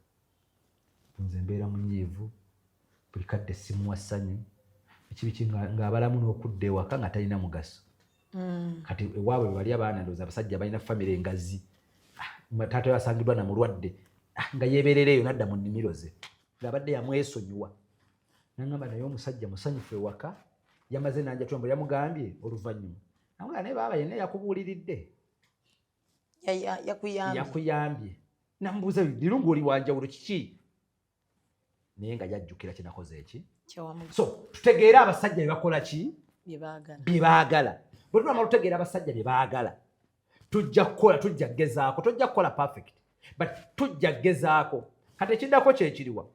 Nze mbeera munyiivu buli kadde, simuwa ssanyu, ekibiki ng'abalamu n'okudda ewaka nga talina mugaso. Kati ewaabwe bwe bali abaana, ndowooza abasajja balina famire engazi. Ah, taata we asangiddwa na mulwadde. Ah, nga yeeberera eyo nadda mu nnimiro ze ng'abadde yamwesonyiwa. Nangamba naye omusajja musanyufu ewaka, yamaze nanjatula mbu yamugambye oluvannyuma, namugamba naye baaba yenna yakubuuliridde. Yakuyambye. Yakuyambye. Namubuuza liro ng'oli wanjawulo kiki, naye nga yajjukira kyenakoze eki. Kyewamuga. So tutegeere abasajja bye bakola ki, bye baagala. Bye baagala. Bwe tunamala otutegeera abasajja bye baagala, tujja kukola, tujja kugezaako, tojja kukola perfect but tujja kugezaako. Kati ekiddako kyekiriwa?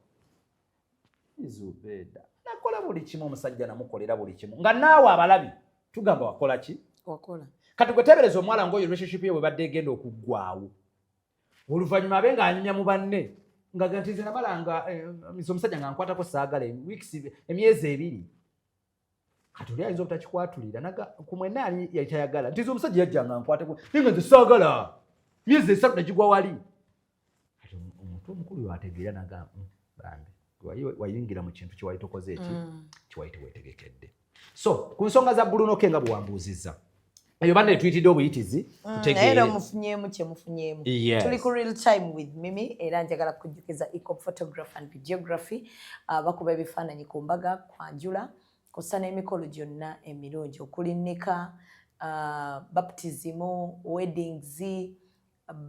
Zubeda nakola buli kimu, omusajja namukolera buli kimu, nga naawe abalabi tugamba wakola ki? Wakola. Kati gwe tebereza omuwala ngaoyo relationship ye bwebadde egenda okuggwawo, oluvannyuma abe ng'anyumya mu banne nga nti nze namalanga nze omusajja nga nkwatako saagala weeks, emyezi 2. Kati oli ayinza obutakikwatulira naga ku mwenna ali yali tayagala nti nze omusajja yajja nga nkwateko, naye nga nze saagala, myezi 3 negigwa wali. Kati omuntu omukulu ategeera nagamba, bambi wali wayingira mu kintu kyewali tokoze eki kyewali teweetegekedde." So ku nsonga za Bruno K nga bwe wambuuzizza eyo, banne tuyitidde obuyitizi. Naye tutegeere. Era mufunyeemu kyemufunyeemu. Yes. Tuli ku Real Time with Mimi, era njagala kujjukiza Ecop Photograph and Videography, bakuba ebifaananyi ku mbaga, kwanjula, kw'ossa n'emikolo gyonna emirungi okuli nika, baptism, weddings,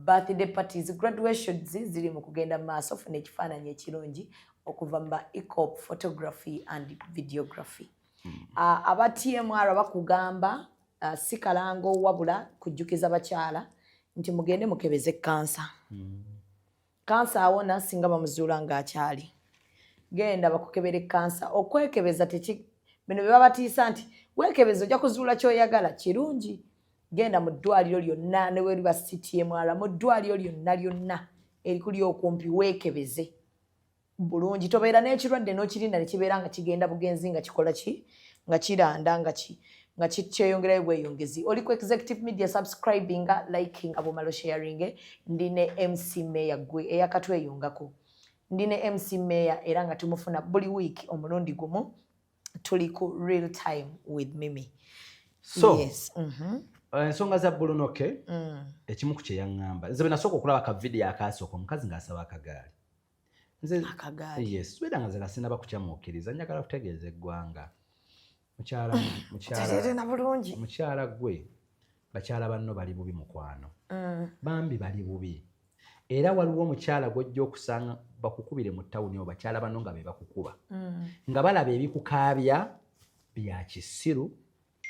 birthday parties, graduations ziri mu kugenda mu maaso. Funa ekifaananyi ekirungi okuva mu ba Ecop Photography and Videography. Aba TMR bakugamba, si kalango wabula kujjukiza bakyala nti mugende mukebeze kansa. Kansa awona singa bamuzuula ng'akyali. Genda bakukebere kansa. Okwekebeza teki bino bye babatiisa nti weekebeza ojja kuzuula ky'oyagala kirungi. Genda mu ddwaliro lyonna ne bwe liba CTMR, mu ddwaliro lyonna lyonna erikuli okumpi weekebeze bulungi. Tobeera n'ekirwadde n'okirinda ne kibeera nga kigenda bugenzi nga kikola ki, nga kiranda, nga ki nga kyeyongerayo bweyongezi. Oli ku Executive Media, subscribinga, likinga, bwomala osharinge. Ndi ne MC Mayor, gwe eyakatweyungako. Ndi ne MC Mayor era nga tumufuna buli wiiki omulundi gumu. Tuli ku Real Time with Mimi. So Yes. Ensonga za Bulunoke, ekimu ku kye yaŋŋamba, nze bwe nasooka okulaba ka vidiyo akaasooka, omukazi ng'asaba akagaali, nze Akagaali. Yes, beera nga nze nga sinaba kukyamuukiriza. Njagala kutegeeza eggwanga, mukyala, mukyala, Tereere na bulungi. Mukyala gwe, bakyala banno bali bubi, mukwano. Bambi bali bubi. Era waliwo omukyala gw'ojja okusanga bakukubire mu tawuni, bakyala banno nga be bakukuba, nga balaba ebikukaabya bya kisiru,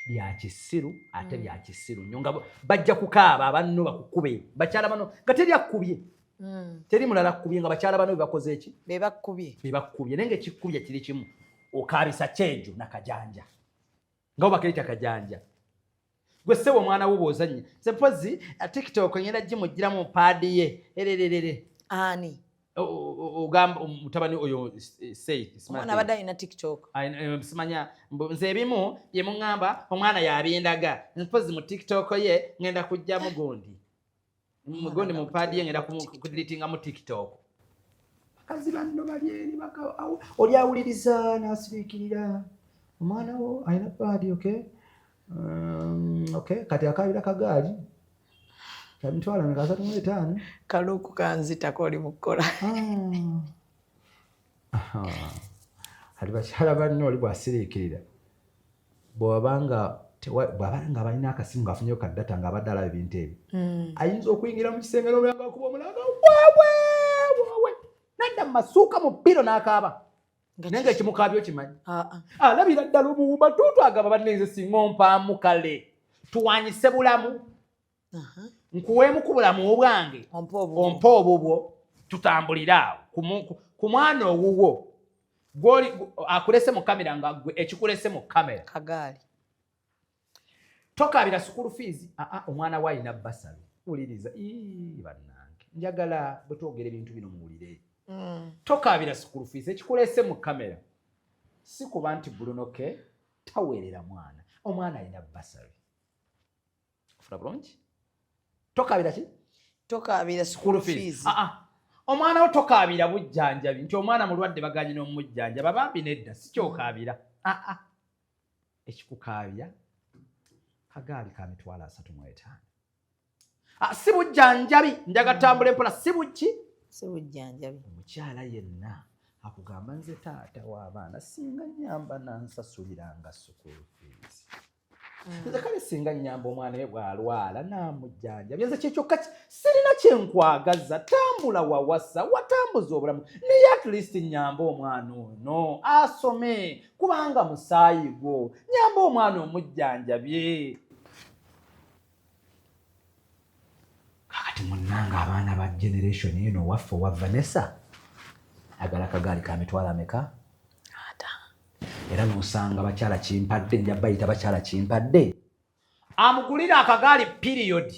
bya kisiru, ate bya kisiru nnyo, nga bajja kukaaba abanno bakukube, bakyala bano, nga teri akkubye, teri mulala akkubye, nga bakyala bano bebakoze eki? Be bakkubye. Be bakkubye, naye nga ekikubye kiri kimu, okaabisa kyejo nakajanja, nga bo bakeeta kajanja. Gwe ssebo, omwana wo bw'ozannya sepozi TikTok, ngenda gimugiramu paadi ye erererere. Ani? Ogamba mutabani oyo Seith. Omwana abadde alina TikTok? Simanya nze ebimu bye muŋŋamba, omwana yabindaga. Mpozi mu TikTok ye ŋŋenda kugjamu gundi, gundi mu paadi ye ŋŋenda kudeletingamu TikTok. Bakazi banno bali eri oli awuliriza n'asiriikirira. Omwana wo alina paadi, okay. Okay, kati akabira kagaali ka 350,000. Kaluuku kanzitako oli mu kukola. Ah. Kati bakyala banno oli bwasiriikirira, bw'abanga bw'aba nga balina akasimu ng'afunyeyo ka data, ng'abadde alaba ebintu ebyo, ayinza okuyingira mu kisenge n'omulanga akuba omulanga, waawe waawe, nadda mu masuuka mu ppiro n'akaaba. Naye nga ekimukaabya okimanyi? Ah, ah. Alabira ddala omuwumba tuutu, agamba, "Banne, nze singa ompaamu kale tuwanyise bulamu, nkuweemu ku bulamu bwange, Ompe obubwo. Ompe obubwo, tutambulire awo ku mwana owuwo gwoli akulese mu kamera, nga gwe ekikulese mu kamera kagaali." Tokaabira school fees. Aa, omwana we alina bursary. Wuliriza. Ii, bannange, njagala bwe twogera ebintu bino muwulire. Tokaabira school fees. Ekikulese mu kamera si kuba nti Bruno K taweerera mwana, omwana alina bursary. Ofuna bulungi? Tokaabira ki? Tokaabira school school fees. Fees. Ah, ah. Omwana wo tokaabira bujjanjabi nti omwana mulwadde baganye n'omujjanjaba, bambi nedda, si kyokaabira. Ah, ah. Ekikukaabya kagaali ka 35,000. Ah, si bujjanjabi, njaga tambula empola, si buki? Si bujjanjabi. Omukyala yenna akugamba, "Nze taata w'abaana, singa nyamba nansasuliranga school fees, nze kale singa nyamba omwana we bw'alwala namujjanjabya, nze kyekyokka sirina kyenkwagaza. Tambula wawasa, watambuza obulamu, naye at least nyamba omwana ono asome kubanga musaayi gwo, nyamba omwana omujjanjabye." Kakati munnanga, abaana ba generation eno, owaffe owa Vanessa agala kagaali ka mitwalo ameka? Era nosanga bakyala kimpadde, nja bayita bakyala kimpadde, amugulira akagaali period.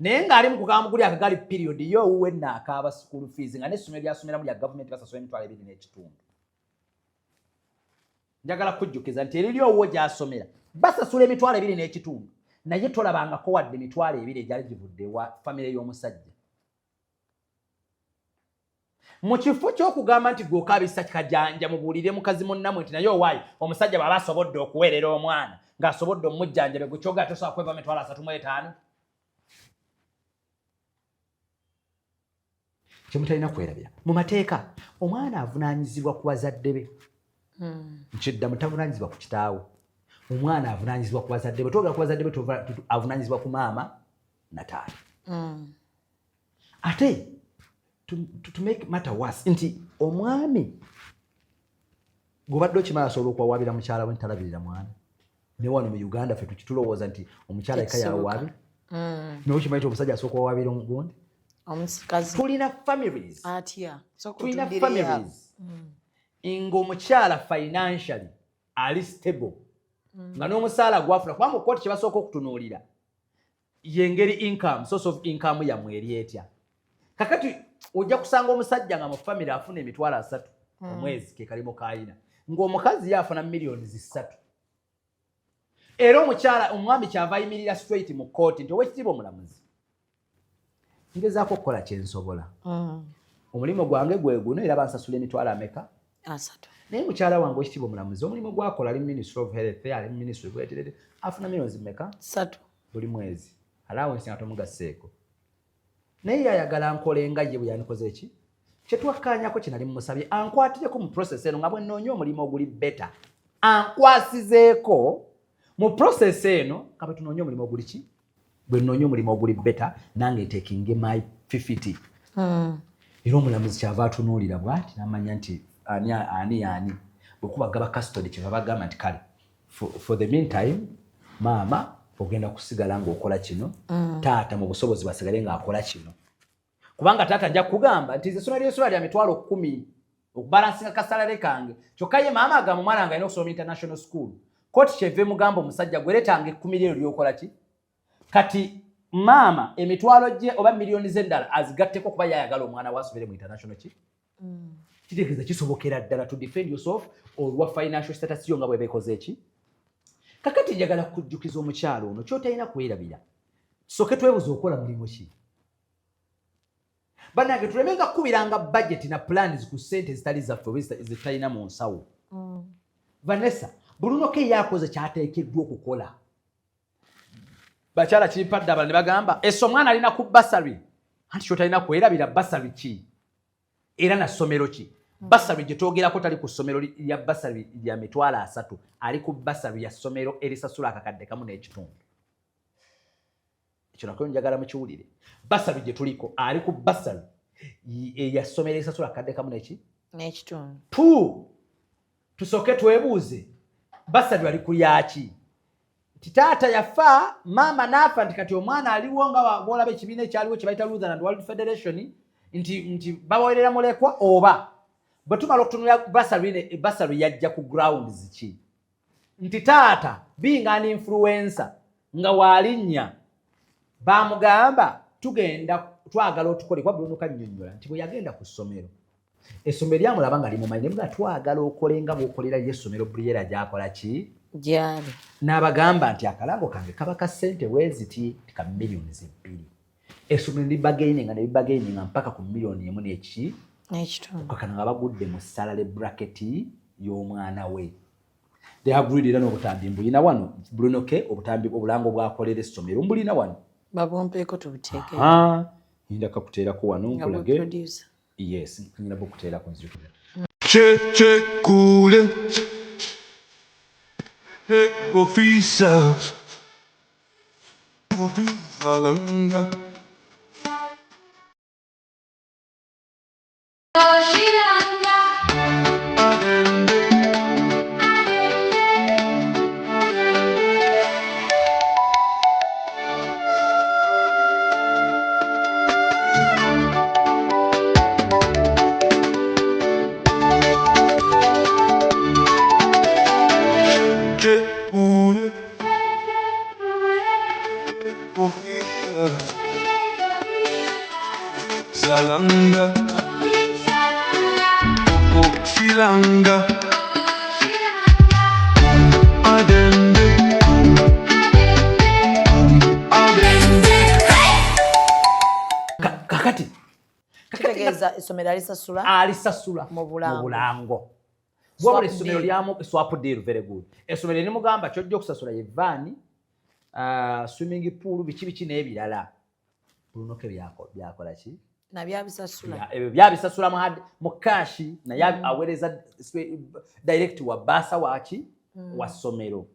Naye ng'ali mu kugamugulira akagaali period, ye owuwe nno akaaba school fees, nga n'essomero lyasomeramu lya gavumenti, basasula 25,000. Njagala kujjukiza nti eriri owuwo gy'asomera basasula 25,000, naye tolabangako wadde 20,000 egyali givudde ewa famire y'omusajja. Mu kifo ky'okugamba nti gweokabisa kajanja, mubuulire mukazi munnamwe nti naye owaayi omusajja bw'aba asobodde okuweerera omwana, ng'asobodde omujjanjabe, gwe kyogera tosobola kweva 35,000. Kyemutalina kwerabira, mu mateeka omwana avunaanyizibwa ku bazadde be. Nkiddamu, tavunaanyizibwa ku kitaawe, omwana avunaanyizibwa ku bazadde be. Twogera ku bazadde be, avunaanyizibwa ku maama na taata. Ate to make matter worse, nti omwami gwobadde okimanyi asobola okuwawaabira mukyala we ntalabirira mwana. Ne wano mu Uganda ffe tukitulowooza nti omukyala eka yawaabira, naye okimanyi nti omusajja asobola okuwawaabira omugundi? Omusikazi. Tulina families, Atya? Sooka tulina otuddireyo awo. families ng'omukyala financially ali stable, nga n'omusaala gwafuna, kubanga kooti kyebasooka okutunuulira yengeri income, source of income yammwe eri etya. Kakati ojja kusanga omusajja nga mu family afuna 30,000 omwezi, ke kalimo kayina, ng'omukazi ye afuna miliyoni 3. Era omukyala, omwami kyava ayimirira straight mu kooti nti, "Owekitiibwa omulamuzi, ngezaako okukola kyensobola, omulimu gwange gwe guno, era bansasula emitwalo ameka? 30." Naye mukyala wange, owekitiibwa omulamuzi, omulimu gwakola, ali Ministry of Health, ali ministry bweterere, afuna miliyoni meka? 3. Buli mwezi allowance nga tomugasseeko, naye yayagala nkole nga ye bwe yandikoze. Ki kyetwakkaanyako kye nali mumusabye ankwatireko mu process eno nga bwe nnoonya omulimu oguli better, ankwasizeeko mu process eno nga bwe tunoonya omulimu oguli ki, bwe nnoonya omulimu oguli better, nange ntekinge my 50. Era omulamuzi kyava atunuulira bw'ati n'amanya nti ani ani ani bwe kuba gaba custody, kyeva bagamba nti kale, for the meantime maama ogenda kusigala ng'okola kino, taata mu busobozi bwasigale ng'akola kino, kubanga taata nja kugamba nti nze essomero ly'essomero lya 100,000 okubalansinga ka salary kange. Kyokka ye maama agamba omwana wange alina okusoma international school. Kooti kyeva emugamba, omusajja gweretanga 10 lyero lyokola ki. Kati maama emitwalo gye oba miliyoni z'endala azigatteko kuba yayagala omwana we asomere mu international ki. Kitegeeza kisobokera ddala to defend yourself olwa financial status yo nga bweba ekoze eki. Kakati njagala kujjukiza omukyalo ono kyotalina kwerabira. Soke twebuza, okola mulimu ki? Bannange, tulemenga kukubiranga budget na plans ku ssente ezitali zaffe oba zetutalina mu nsawo. Vanessa, Bruno K yakoze kyateekeddwa okukola. Bakyala kimpadde, abala ne bagamba ese omwana alina ku bursary. Anti kyotalina kwerabira, bursary ki era na ssomero ki? Bursary gye twogerako tali ku ssomero lya bursary lya 30,000, ali ku bursary ya ssomero erisasula 1,500. Ekyo nakyo njagala mukiwulire. Bursary gye tuliko, ali ku bursary eya ssomero erisasula 1,000 neki n'ekitundu. Tu tusooke twebuuze, bursary ali ku yaki? Nti taata yafa, maama n'afa, nti kati omwana aliwo nga bwolaba ekibiina ekyaliwo kye bayita Lutheran World Federation, nti babawerera mulekwa. Oba bwe tumala okutunula bursary yajja ku grounds ki? Nti taata being an influencer nga waalinnya bamugamba tugenda twagala otukole, kuba Bruno kannyonnyola nti bwe yagenda ku ssomero, essomero lyamulaba nga limumanyi, nemuga twagala okole nga bw'okolera ye essomero Briera gyakola ki gyali. N'abagamba nti akalango kange kaba ka ssente weeziti ka 2 million. Essomero libargaininga ne libargaininga mpaka ku miliyoni 1 neki n'ekitundu. Okakana nga bagudde mu salary bracket y'omwana we. They have agreed. Era n'obutambi mbulina wano, Bruno K obutambi obulango bwakolera essomero mbulina wano. Babumpeeko tubuteeke. Ngenda kakuteerako wano nga bwe nkulage. Producer. Yes, ngenda bukuteerako nzijukira. Che che kule. Hey, officer. Officer. Che kule. Officer. Salanga. Okilanga. Adembe. Adembe. Kakati Kitegeeza essomero alisasula alisasula mu bulango. Mu bulango. Swap Wabula essomero deal. lyamu swap deal, very good. Essomero limugamba kyojja okusasula ye van, swimming pool, biki biki n'ebirala. Bruno K byakola ki? Nabyabisasula. Ebyo byabisasula mu cash, naye aweereza direct wa bursar waki wa ssomero.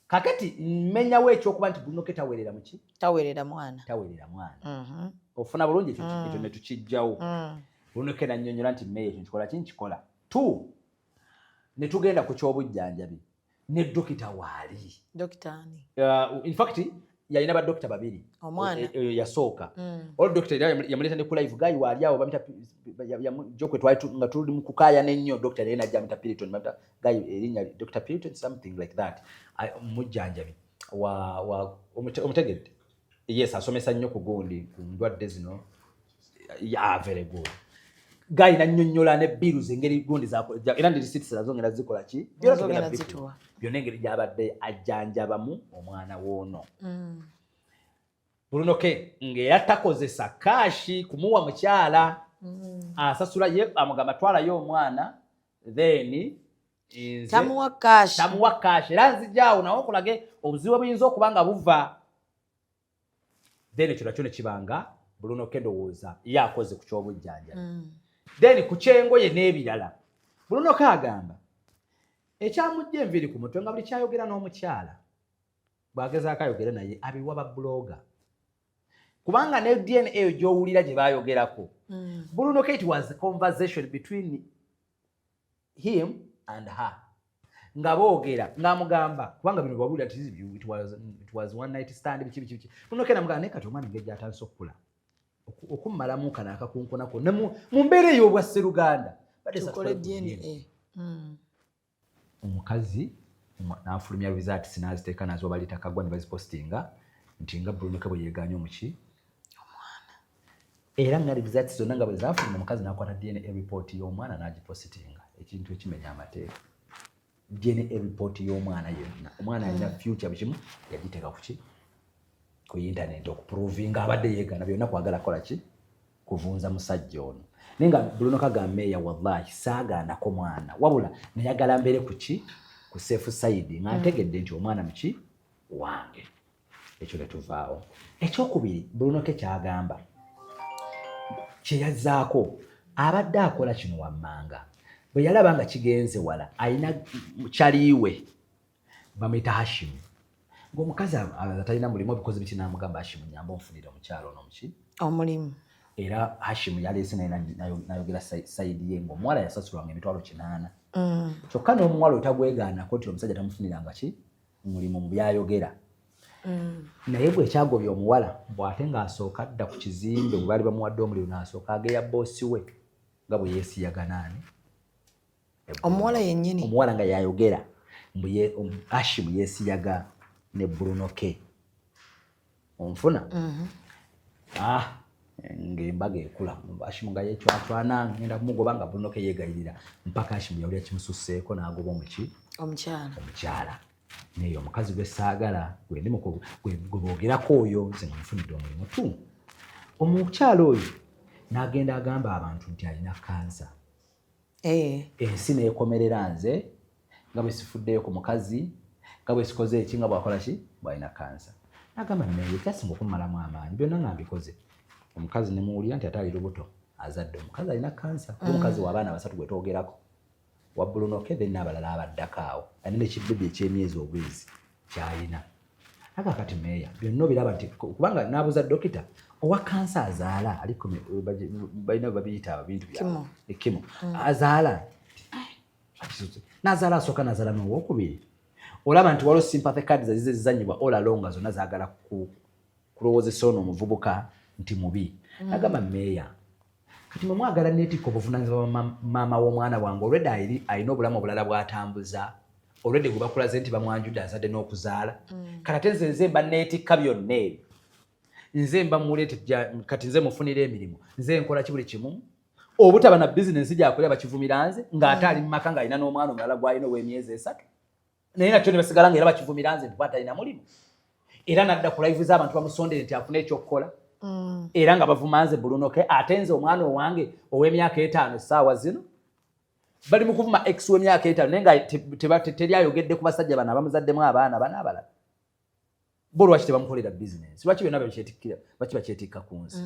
Kakati mmenyawo ekyokuba nti Bruno K taweerera muki? Taweerera mwana. Taweerera mwana. Ofuna bulungi ekyo? Ekyo ne tukijjawo. Bruno K nannyonnyola nti mmeeyo ekyo nkikola ki, nkikola two. Ne tugenda ku kyobujjanjabi ne dokita waali. Dokita ani? In fact yalina badokita babiri. Omwana? Yasooka olwo dokita era yamuleeta ne ku live guy waali awo bamita jokwe twali nga tuli mu kukaayana ennyo. Dokita naye najja amita Piriton, bamita guy erinnya Dr Piriton, something like that. Mujjanjabi wa omutegedde? Yes, asomesa nnyo ku gundi, ku ndwadde zino. Yeah, very good guy. Nannyonnyola ne bills engeri gundi era ndi receipts nazo ngenda zikola ki. Byonna Nazo tugenda ngenda bikuwa. zituwa. Byonna engeri gy'abadde ajjanjabamu omwana w'ono Bruno K ng'era takozesa cash kumuwa mukyala. Asasula ye, amugamba twalayo omwana, then tamuwa cash. Tamuwa cash. Era nzijaawo nawe okulage obuzibu buyinza okuba nga buva. Then ekyo nakyo ne kibanga Bruno K ndowooza ye akoze ku ky'obujjanjabi. Then ku kyengoye n'ebirala, Bruno K agamba ekyamujja enviiri ku mutwe nga buli kyayogera n'omukyala bw'agezaako ayogera naye abiwa ba blogger, kubanga ne DNA eyo gy'owulira gye baayogerako, Bruno K, it was a conversation between him and her nga boogera, ng'amugamba, kubanga bino bwabulira nti it was one night stand, biki biki biki. Bruno K namugamba, naye kati omwana engeri gy'atandise okukula, okummalamu kano akakunkunako ne mu mbeera ey'obwa sseruganda. Badde tukole tukole ku DNA. DNA. Omukazi n'afulumya results n'aziteeka nazo balita kagwa ne bazipostinga nti nga Bruno K bwe yeeganye omuki era nga results zonna nga bwe zaafuluma, omukazi n'akwata DNA report y'omwana n'agipositinga, ekintu ekimenya amateeka. DNA report y'omwana yonna, omwana alina future bukimu, yagiteeka ku ki, ku internet, okuprovinga abadde yeegana byonna kwagala kukola ki, kuvunza musajja ono. Naye nga Bruno kagamba, meeya, wallahi saagaanako mwana, wabula nayagala mbeere ku ki, ku safe side, nga ntegedde nti omwana muki wange. Ekyo ne tuvaawo. Ekyokubiri, Bruno K kyagamba kyeyazzaako abadde akola kino wammanga, bwe yalaba nga kigenze wala, alina kyaliiwe bamuyita Hashimu, ng'omukazi atalina mulimu obikoze biki, n'amugamba, Hashimu, nyamba onfunire omukyalo ono muki omulimu. Era Hashimu yaleese naye nayogera side ye ng'omuwala yasasulwanga 800,000. Kyokka n'omuwala otagwegaanako nti omusajja tamufuniranga ki mulimu mu byayogera. Naye bwekyagobya omuwala, bw'ate ng'asooka adda ku kizimbe bwe baali bamuwadde omulimu, n'asooka ageya boosi we nga bwe yeesiyaganaani. Omuwala yennyini. Omuwala nga yayogera mbu Hashimu yeesiyaga ne Bruno K. Onfuna? Ah, ng'embaga ekula, Hashimu nga yecwacwana, ngenda kumugoba, nga Bruno K yeegayirira, mpaka Hashimu yawulira kimususseeko n'agoba omuki omukyala. Omukyala. Naye omukazi gwe saagala gwe ndi gwe boogerako oyo, nze nga mufunidde omulimu tu. Omukyala oyo n'agenda agamba abantu nti alina kansa. Ensi neekomerera nze nga bwe sifuddeyo ku mukazi, nga bwe sikoze eki, nga bwakola ki, bwalina kansa. Nagamba, naye ekyasinga okumalamu amaanyi, byonna nga mbikoze, omukazi nemuwulira nti ate ali lubuto, azadde. Omukazi alina kansa. Omukazi w'abaana basatu gwe twogerako wa Bruno K, then n'abalala abaddako awo, alina nekibebi ekyemyezi obwezi kyalina. Aga kati meeya byonna obiraba nti kubanga n'abuuza dokita owa kansa azaala aliko, balina babiyita bintu Chemo. Chemo azaala, nazaala asooka, nazaala n'owokubiri. Olaba nti waliwo sympathy cards ezize zizanyibwa all along, nga zonna zaagala kulowoozesa ono omuvubuka nti mubi. Nagamba, meeya, kati mwe mwagala neetikka obuvunanyizibwa bwa maama w'omwana wange, olwedde alina obulamu obulala bw'atambuza, olwedde gwe bakulaze nti bamwanjudde azadde n'okuzaala. Kati ate nze mba neetikka byonna ebyo, nze mba muleete, kati nze mufunira emirimu, nze nkola ki buli kimu, obutaba na bizinensi gyakolera bakivumira nze, ng'ate ali mu maka ng'alina n'omwana omulala gw'alina ow'emyezi 3, naye nakyo ne basigala nga era bakivumira nze nti atalina mulimu, era nadda ku live z'abantu bamusondere nti afune ekyokukola, era nga bavuma nze Bruno K. Ate nze omwana owange ow'emyaka 5 essaawa zino bali mu kuvuma ex w'emyaka 5, naye nga teri ayogedde ku basajja bano abamuzaddemu abaana bano abalala. Bo lwaki tebamukolera bizinensi? Lwaki byonna baki bakyetikka ku nsi?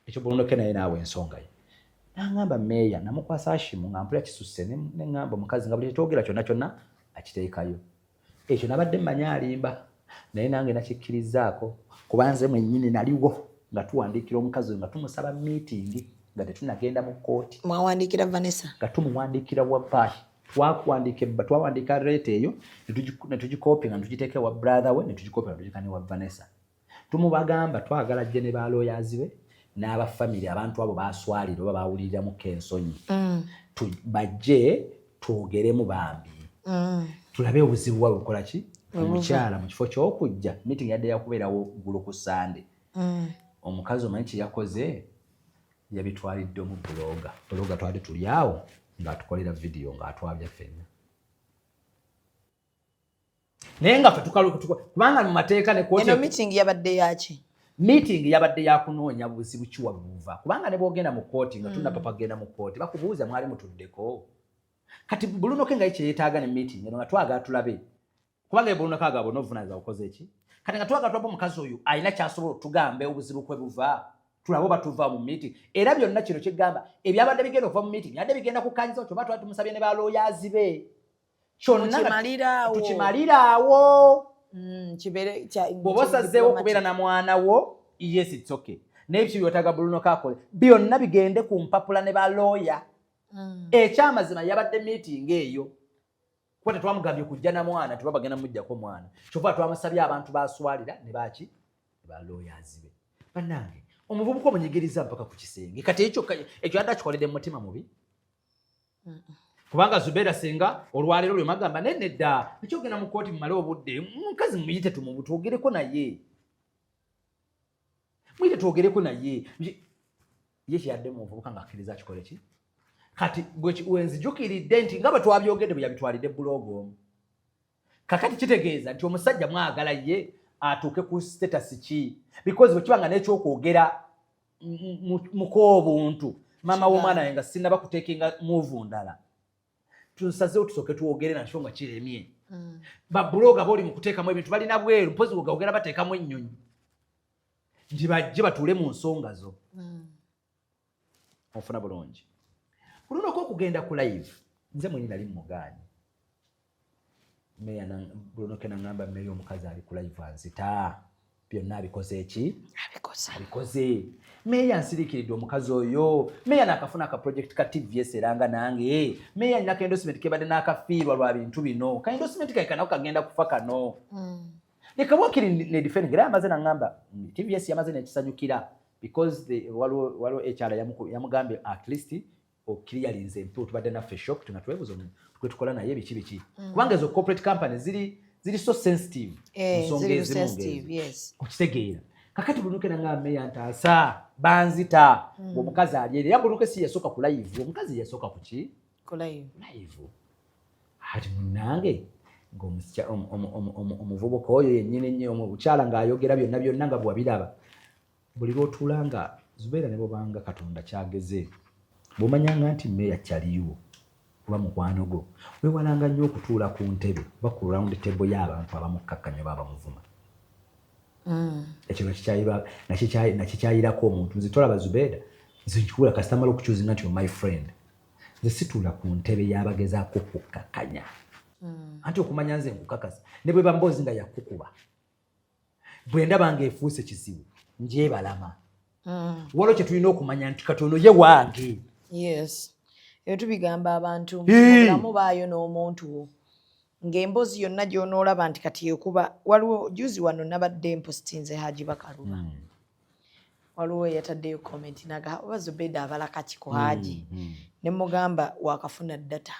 Ekyo Bruno K naye naawe ensonga ye nangamba, meeya, namukwasa Hashimu nga mpulira kisusse, neŋŋamba omukazi nga buli kyetwogera kyonna kyonna akiteekayo. Ekyo nabadde mmanyi alimba, naye nange nakikkirizaako, kuba nze mwennyini naliwo nga tuwandiikira omukazi oyo, nga tumusaba meeting nga tetunagenda mu kkooti. Mwawandiikira Vanessa? Nga tumuwandiikira, wallahi twakuwandiika twawandiika letter eyo ne tugikopinga ne tugiteeka ewa brother we, ne tugikopinga ne tugiteeka ne wa Vanessa. Tumubagamba twagala ajje ne balooyazi be n'abafamire, abantu abo baswalira oba bawuliriramuko ensonyi. Bajje twogeremu bambi, tulabe obuzibu bwabwe bukola ki. Omukyala mu kifo ky'okujja, meeting yadde yakubeerawo ggulu ku Sande, omukazi omanyi kye yakoze? Yabitwalidde omu blogger. Blogger twali tuli awo ng'atukolera vidiyo ng'atwabya ffenna, naye nga ffe kubanga mu mateeka ne kooti. Eno meeting yabadde yaki? Meeting yabadde yakunoonya buzibu kiwa buva, kubanga ne bwogenda mu kooti nga tunapapa kugenda mu kooti, bakubuuza mwali mutuddeko. Kati Bruno K nga ye kyeyeetaaga ne meeting eno nga twagala tulabe, kubanga ye Bruno K agaba n'obuvunanyizibwa bukoze eki. Kati nga twagala twaba omukazi oyo alina kyasobola otugamba obuzibu kwe buva, tulabe oba tuva mu meeting. Era byonna kino kyegamba ebyabadde bigenda okuva mu meeting byadde bigenda kukanyiza, kyova twali tumusabye ne balooyazi be kyonna nga Tukimaliraawo. Tukimaliraawo. Kibeere Bw'oba osazeewo okubeera na mwana wo, yes, it's okay, naye biki byotaga Bruno kakole byonna bigende ku mpapula ne balooya. Ekyamazima yabadde meeting eyo kuba tetwamugambye kujja na mwana, tuba bagenda mujjako mwana, kyova twamusabye abantu baswalira ne baki ne balooyazi be. Bannange, omuvubuka omunyigiriza mpaka ku kisenge. Kati ekyo yadde akikoledde mu mutima mubi, kubanga Zubeera singa olwaleero lwe magamba naye nedda, ekyogenda mu kooti mumale obudde, mukazi muyite tumubu twogereko naye, muyite twogereko naye. Ye kyeyadde mu muvubuka ng'akkiriza akikole ki. Kati wenzijukiridde nti nga bwe twabyogedde bwe yabitwalidde blogger omu. Kakati kitegeeza nti omusajja mwagala ye atuuke ku status ki? Because bwe kiba nga n'ekyokwogera mukoobuntu maama w'omwana we nga sinnaba kuteekinga move ndala, tusazeewo tusooke twogere nakyo nga kiremye. Ba blogger booli mu kuteekamu ebintu balina bweru, mpozi wegawogera bateekamu ennyonyi nti bajje batuule mu nsonga zo. Ofuna bulungi kulunako okugenda ku live. Nze mwenyi nali mugaanyi meya. Brunoke naŋŋamba, meya, omukazi ali ku live anzita, byonna abikoze eki? Abikoze. Abikoze. Meya, nsiriikiridde omukazi oyo. Meya, nakafuna aka project ka TVS, eranga nange meya nina ka endorsement kebadde n'akafiirwa lwa bintu bino. Ka endorsement kae kanako kagenda kufa kano. Leka wakiri ne defending. Era yamaze naŋŋamba TVS yamaze nekisanyukira because waliwo ekyala yamugambye at least okiriyalinze empewo tubadde naffe shocked nga twebuza gwe tukola naye biki biki, kubanga ezo corporate company ziri so sensitive. Eh, nsonga ziri ezimu sensitive, ng'ezo. Yes. Okitegeera? Kakati Brunoke nanga meya ntaasa, banzita. Omukazi ali eri, era Brunoke si yasooka ku live, omukazi yasooka ku ki? Ku live. Live. Ati munnange omuvubuka oyo yennyini nnyo, omukyala ng'ayogera byonna byonna nga bwewabiraba buli lwotuula nga Zubeera ne bwobanga Katonda kyageze, bw'omanyanga nti meeya kyaliwo kuba mukwano gwo, weewalanga nnyo okutuula ku ntebe oba ku round table y'abantu abamukkakkanya oba abamuvuma. Ekyo nakikyayirako omuntu. Nze tolaba Zubeeda, nze nkikula kasita mala okukyuzinga nti my friend, nze situula ku ntebe y'abagezaako okukkakkanya. Anti okumanya nze nkukakasa ne bwe bamboozi nga yakukuba, bwe ndaba ng'efuuse kizibu njebalama. Waliwo kye tulina okumanya nti kati ono ye wange. Yes, ebyo tubigamba abantu mubulamu, baayo n'omuntu wo ng'emboozi yonna gy'onoolaba nti kati ekuba. Waliwo juzi wano nabadde mpositinze Haji Bakaluba, waliwo eyataddeyo comment naga oba Zubeda abala kaki ku Haji, ne mugamba wakafuna data.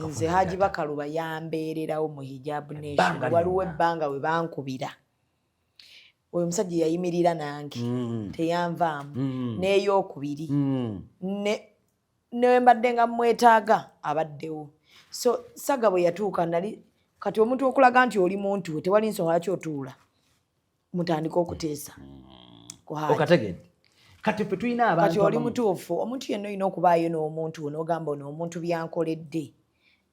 Nze Haji Bakaluba yambeererawo mu Hijab Nation. Waliwo ebbanga we bankubira, oyo omusajja yayimirira nange, teyanvaamu. N'eyokubiri ne mbadde nga mwetaaga abaddewo. So saga bwe yatuuka nali kati omuntu okulaga nti oli muntu we, tewali nsonga lwaki otuula mutandike okuteesa ku Haji. Okategedde? Kati ffe tulina abantu Kati oli abamu- mutuufu, omuntu yenna olina okubaayo n'omuntu we n'ogamba ono omuntu byankoledde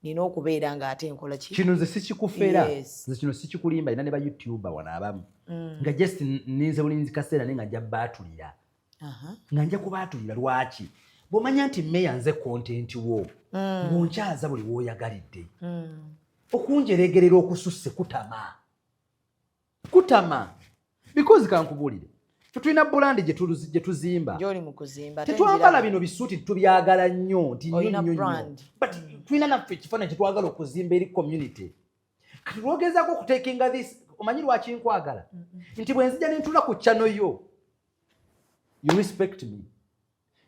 nina okubeera ng'ate nkola ki. Kino nze sikikufera. Yes. Nze kino sikikulimba, ina ne ba youtuber wano abamu nga just ninze bulinzi kaseera naye nga nja baatulira, nga nja kubaatulira. Lwaki? Bw'omanya nti meya nze content wo, ng'onkyaza buli w'oyagalidde, okunjeregerera okususse kutama, kutama, because kankubuulire, ffe tulina brand gye tuzimba. Gy'oli mu kuzimba, ate Tetwambala njiraba. bino bisuuti tubyagala nnyo nti nnyo Olina nnyo nnyo. brand. But tulina naffe ekifaananyi kyetwagala okuzimba eri community. Kati lwogezaako okutekinga this, omanyi lwaki nkwagala? Nti bwe nzija nentula ku channel yo, you respect me,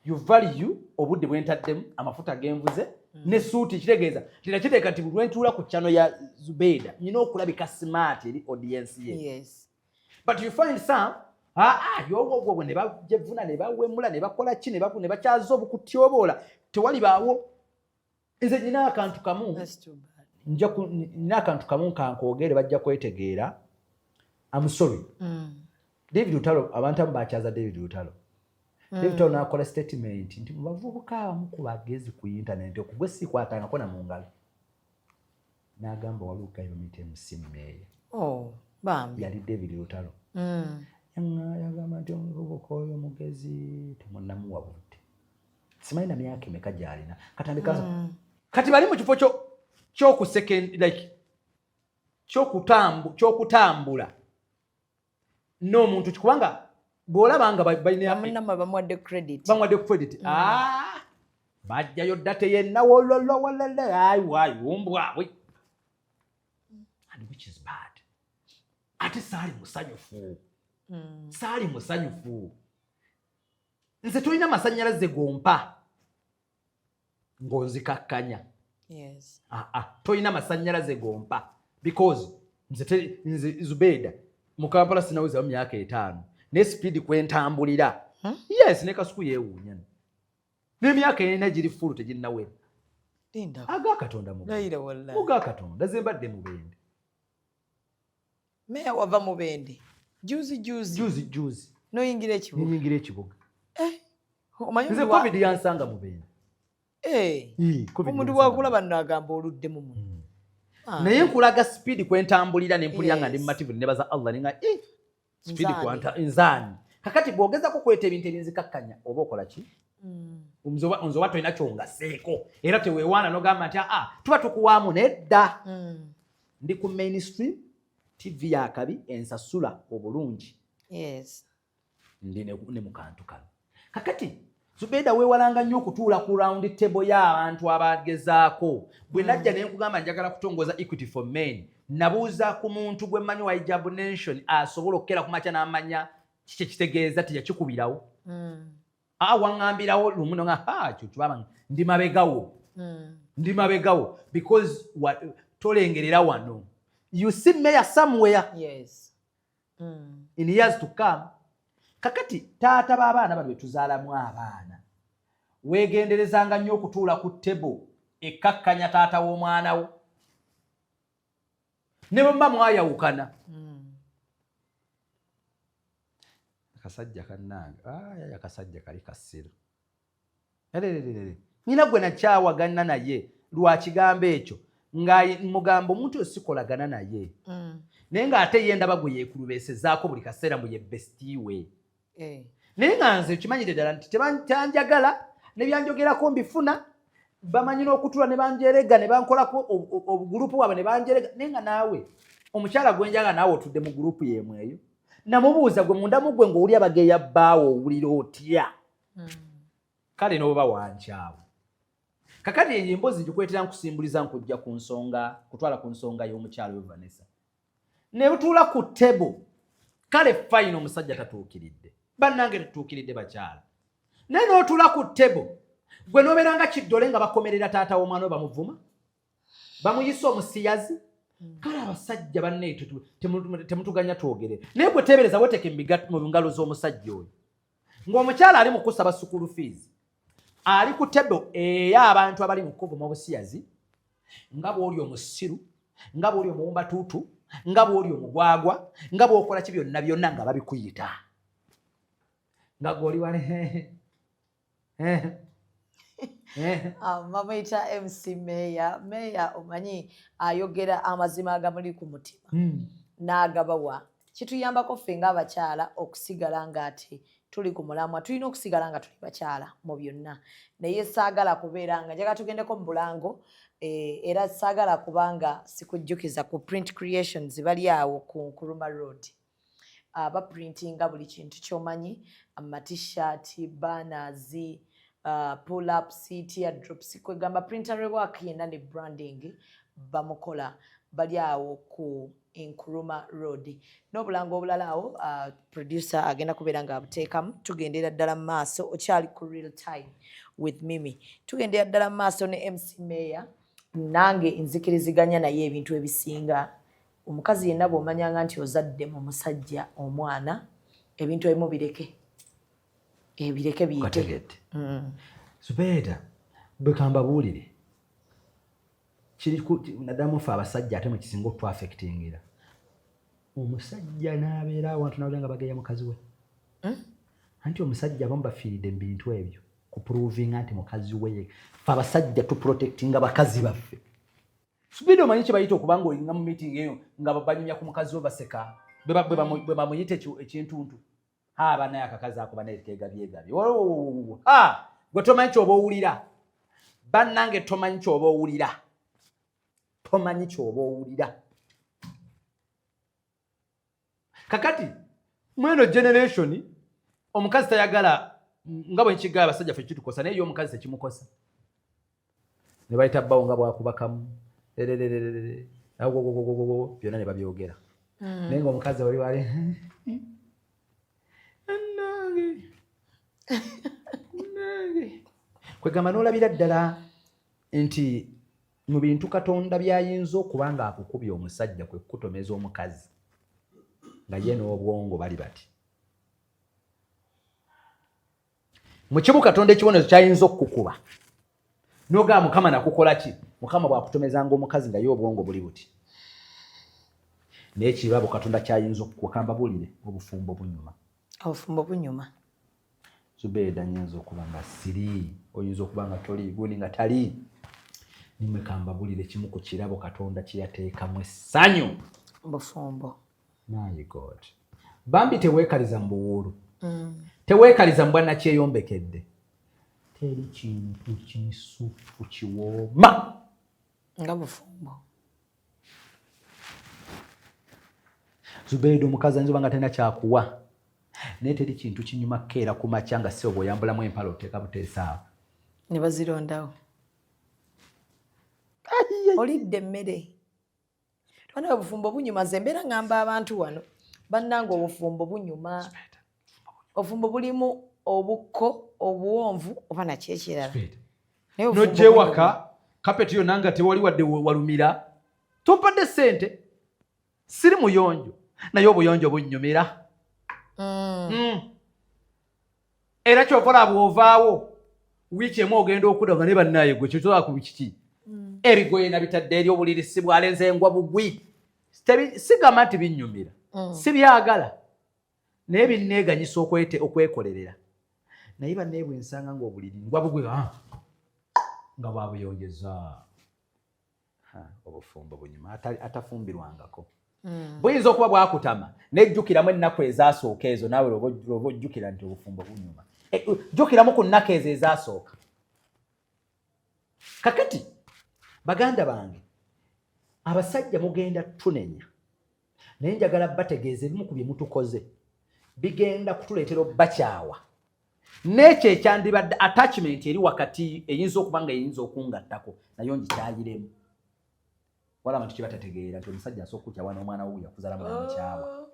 you value obudde bwe ntaddemu, amafuta genvuze ne suuti. Kitegeeza nti nakiteeka nti buli lwentuula ku channel ya Zubeida nyina okulabika smart eri audience ye. But you find some aa yowogwogwo ne bajevuna ne bawemula ne bakola ki ne bakyaza obukutyoboola, tewali baawo. Nze nyina akantu kamu. That's too bad. Nina akantu kamu kankoogere, bajja kwetegeera. I'm sorry. David Lutalo, abantu abamu bakyaza David Lutalo. David Lutalo n'akola statement nti mu bavubuka abamu ku bagezi ku internet okugwe sikwatangako na mu ngalo, n'agamba waliwo guy bamuyita MC Meeya. Oh, bambi. Yali David Lutalo. Yagamba nti omuvubuka oyo mugezi, temunamuwa budde. Simanyi na myaka emeka gy'alina. Katandika kati bali mu kifo kyokuseke, like kyokutambula n'omuntu, kubanga bw'olaba nga balina Bamunamwe bamuwadde credit. Bamuwadde credit. Ah, bajjayo date yenna wololo wolele ayi wumbwabwe, and which is bad. Ate saali musanyufu, saali musanyufu. Nze tolina masanyalaze gompa ng'onzikakkanya. Ah, ah, tolina masanyalaze gompa because nze Zubeda mu Kampala sinawezamu myaka 5 ne speed kwentambulira. Yes, ne Kasuku yeewuunya n'emyaka 4 giri full teginnawera. Linda. Aga Katonda mu Layira wallahi. Muga Katonda, ze mbadde Mubende. Meya wava Mubende juzi juzi. Juzi juzi. Noyingira ekibuga. Ninyingira ekibuga. Omanyi nze COVID yansanga Mubende. Ii, COVID Omuntu yansanga. bwakulaba nno agamba oluddemu muno. Ah. Naye nkulaga speed kwentambulira ne mpulira nga ndi mumativu, nebaza Allah ninga speed Nzaani. kwanta nzaani. Kakati bw'ogezako kweta ebintu ebinzikakkanya oba okola ki? Nze oba tolina kyongaseeko, era teweewaana n'ogamba nti aa tuba tukuwaamu nedda. Ndi ku mainstream TV yakabi ensasula obulungi. Ndi ne mu kantu kano. Kakati Zubeda, weewalanga nnyo okutuula ku round table y'abantu abagezaako. Bwe najja ne nkugamba njagala kutongoza Equity for Men, nabuuza ku muntu gwe mmanyi wa Hijab Nation asobola okukera ku makya n'amanya kiki kitegeeza, teyakikubirawo. Aa, waŋŋambirawo lumu nonga ha kyo kibaba ndi mabegawo. Ndi mabegawo because tolengerera wano. You see mayor somewhere in years to come. Kakati taata b'abaana bano betuzaalamu abaana, weegenderezanga nnyo okutuula ku table ekkakkanya taata w'omwana wo ne bwe muba mwayawukana. Akasajja kannange, aya akasajja kali kasiru. Erererere, nina gwe nakyawagana naye lwa kigambo ekyo, nga mugamba omuntu oyo sikolagana naye, naye ng'ate ye ndaba gwe yeekulubeesezaako buli kaseera mbu ye bestie we. Naye nga nze okimanyire ddala nti tanjagala, ne byanjogerako mbifuna, bamanyi n'okutula ne banjerega ne bankolako obugurupu bwabwe ne banjerega. Naye nga naawe omukyala gwenjaga naawe otudde mu gurupu yemu eyo. Namubuuza, gwe mundamu gwe ng'owulira bageya bbaawo owulira otya? Kale n'oba wankyawo. Kakati eyo emboozi ngikwetera nkusimbuliza nkujja ku nsonga, kutwala ku nsonga y'omukyalo oyo Vanessa ne butuula ku table. Kale fine, omusajja tatuukiridde, bannange tetutuukiridde bakyala, naye n'otuula ku table gwe n'obeera nga kiddole nga bakomerera taata w'omwana we, bamuvuma, bamuyisa omusiyazi. Kale abasajja banne temutuganya twogere, naye gwe teebereza weteeke mu ngalo z'omusajja oyo ng'omukyala ali mu kusaba school fees, ali ku table ey'abantu abali mu kuvuma obusiyazi, nga bw'oli omusiru, nga bw'oli omuwumbatuutu, nga bw'oli omugwagwa, nga bw'okola ki, byonna byonna nga babikuyita, nga gw'oli wali. Bamuyita MC Meya. Meya omanyi ayogera amazima agamuli ku mutima n'agabawa. Kituyambako ffe ng'abakyala okusigala ng'ate tuli ku mulamwa. Tulina okusigala nga tuli bakyala mu byonna, naye saagala kubeera nga njagala tugendeko mu bulango, era saagala kubanga sikujjukiza ku Print Creations. Bali awo ku Nkuruma Road, baprintinga buli kintu kyomanyi, amatshirt, banners, pull ups, teardrops, kwegamba printer work yenna ne branding bamukola. Bali awo ku Nkuruma Road. N'obulango obulala awo, producer agenda kubeera nga abuteekamu. Tugendera ddala mu maaso, okyali ku Real Time with Mimi. Tugendera ddala mu maaso ne MC Mayor. Nange nzikiriziganya naye ebintu ebisinga. Omukazi yenna bw'omanyanga nti ozadde mu musajja omwana, ebintu ebimu bireke, ebireke biyite. Kategedde. Zubeeda, bwe kambabuulire, kiri naddala mufe abasajja ate mwekisinga okutwaffectingira. Omusajja n'abeera awantu nawulira nga bageya mukazi we, anti omusajja abamu bafiiridde mu bintu ebyo kuprovinga nti mukazi we. Fe abasajja tuprotectinga bakazi baffe. Speed omanyi kye bayita okuba ng'olinga mu meeting eyo nga banyumya ku mukazi we baseka bwe bamuyita ekintuntu. Ha, banaye akakazi ako banaye kegabyegabye. Ha, gwe tomanyi kyoba owulira. Bannange tomanyi kyoba owulira. Tomanyi kyoba owulira. Kakati mweno generation omukazi tayagala nga bwe nkigaba abasajja ffe kitukosa naye ye omukazi tekimukosa. Ne bayita bbawo nga bwakubakamu erererere agogogogogo byonna ne babyogera. Naye ng'omukazi oli wali nange nange kwegamba n'olabira ddala nti mu bintu Katonda by'ayinza okuba ng'akukubye omusajja kwe kukutomeza omukazi nga ye n'obwongo bali bati. Mu kimu Katonda ekibonerezo ky'ayinza okukukuba n'ogamba Mukama nakukola ki? Mukama bw'akutomezanga omukazi nga ye obwongo buli buti. Naye ekirabo Katonda ky'ayinza okukuwa, kambabuulire, obufumbo bunyuma. Obufumbo bunyuma. Zubeeda nyinza okuba nga siri, oyinza okuba nga toli, gundi nga tali. Nimwe kambabulire kimu ku kirabo Katonda kye yateekamu essanyu. Bufumbo. My God. Bambi teweekaliza mu buwuulu. Teweekaliza mu bwannakyeyombekedde. Teri kintu kisufu kiwooma. Nga bufumbo. Zubeeda omukazi ayinza oba nga talina kyakuwa. Naye teri kintu kinyuma kukeera ku makya nga ssebo bw'oyambulamu empale oteeka buteesa awo. Ne bazirondawo. Olidde emmere. Bana obufumbo bunyuma, nze mbeera ngamba abantu wano bannange obufumbo bunyuma. Obufumbo bulimu obukko, obuwonvu oba naki ekirala. Nojja ewaka kapeti yonna nga tewali wadde walumira, tompadde ssente, siri muyonjo naye obuyonjo bunnyumira. Era kyova olaba bw'ovaawo wiiki emu ogenda okudda nga ne bannaye gwe kyotola ku kiki. Ebigoye nabitadde eri obuliri si bwalenze engwa bugwi. Sigamba nti binnyumira, sibyagala naye binneeganyisa okwekolerera. Naye bannaye bwe nsanga ng'obuliri ngwa bugwi nga bwabuyongeza. Obufumbo bunyuma atafumbirwangako. Buyinza okuba bwakutama nejjukiramu ennaku ezasooka ezo naawe lwoba ojjukira nti obufumbo bunyuma. Jjukiramu ku nnaku ezo ezasooka. Kakati baganda bange abasajja mugenda tunenya naye njagala bategeeza ebimu ku bye mutukoze bigenda kutuleetera obbakyawa. N'ekyo ekyandibadde attachment eri wakati eyinza okuba nga eyinza okungattako nayo ngikyayiremu. Wala abantu kye batategeera nti omusajja asooka okukyawa n'omwana we yakuzaala mwana.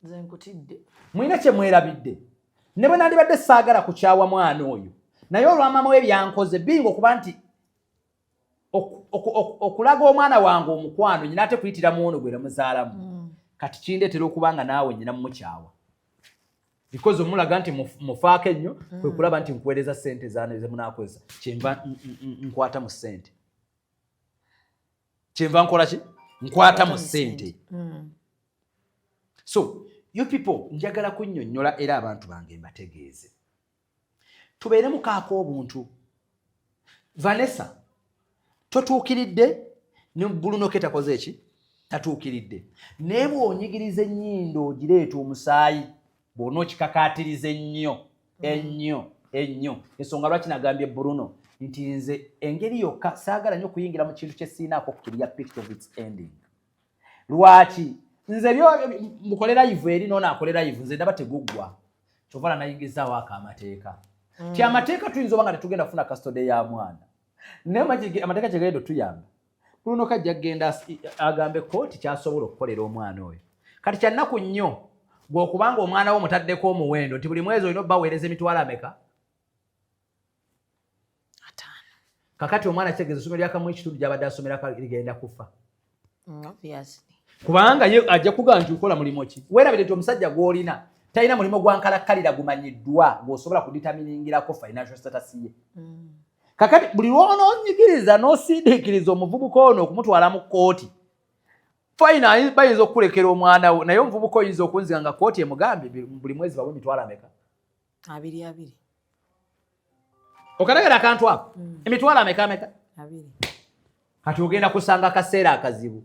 Nze nkutidde. Mulina kye mwerabidde. Ne bwe nandibadde saagala kukyawa mwana oyo naye olwa maama we byankoze binga okuba nti okulaga omwana wange omukwano nyina ate kuyitira mu ono gwe namuzaalamu. Kati kindeetera okuba nga naawe nyina mumukyawa. Because omulaga nti mufaako ennyo kwe kulaba nti nkuweereza ssente ze munaakozesa. Kyenva nkwata mu ssente. Kyenva nkola ki? Nkwata mu ssente. So you people njagala kunnyonnyola era abantu bange mbategeeze. Tubeere mukaako obuntu. Vanessa totuukiridde ne Bruno ke takoze eki? Tatuukiridde. Naye bw'onyigiriza ennyindo ogireeta omusaayi bw'onookikakaatiriza ennyo ennyo ennyo. Ensonga lwaki nagambye Bruno nti nze engeri yokka saagala nnyo kuyingira mu kintu kye siinaako clear picture of its ending. Lwaki nze byo mukole live eri n'ono akole live nze ndaba teguggwa. Kyova nayingizaawo ako amateeka. Ti amateeka tuyinza oba nga tetugenda kufuna custody ya mwana. Naye amateeka kye gagenda otuyamba. Bruno kajja kugenda agambe kkooti ky'asobola okukolera omwana oyo. Kati kya nnaku nnyo gwe okubanga omwana wo mutaddeko omuwendo nti buli mwezi olina obbaweereza emitwalo ameka? 5. Kakati omwana kitegeeza essomero lyakamu ekitundu gy'abadde asomerako ligenda kufa. Obviously. Kubanga ye ajja kugamba nti okola mulimu ki? Weerabire nti omusajja gw'olina talina mulimu gwa nkalakkalira gumanyiddwa gw'osobola kudeterminingirako financial status ye. Kakati buli lw'onoonyigiriza n'osindiikiriza omuvubuka ono okumutwala mu kkooti, fine bayinza okukulekera omwana wo, naye omuvubuka oyinza okunziga nga kkooti emugambye buli mwezi bawe emitwalo ameka? 2 2. Okalagala akantu ako? Emitwalo ameka ameka? 2. Kati ogenda kusanga akaseera akazibu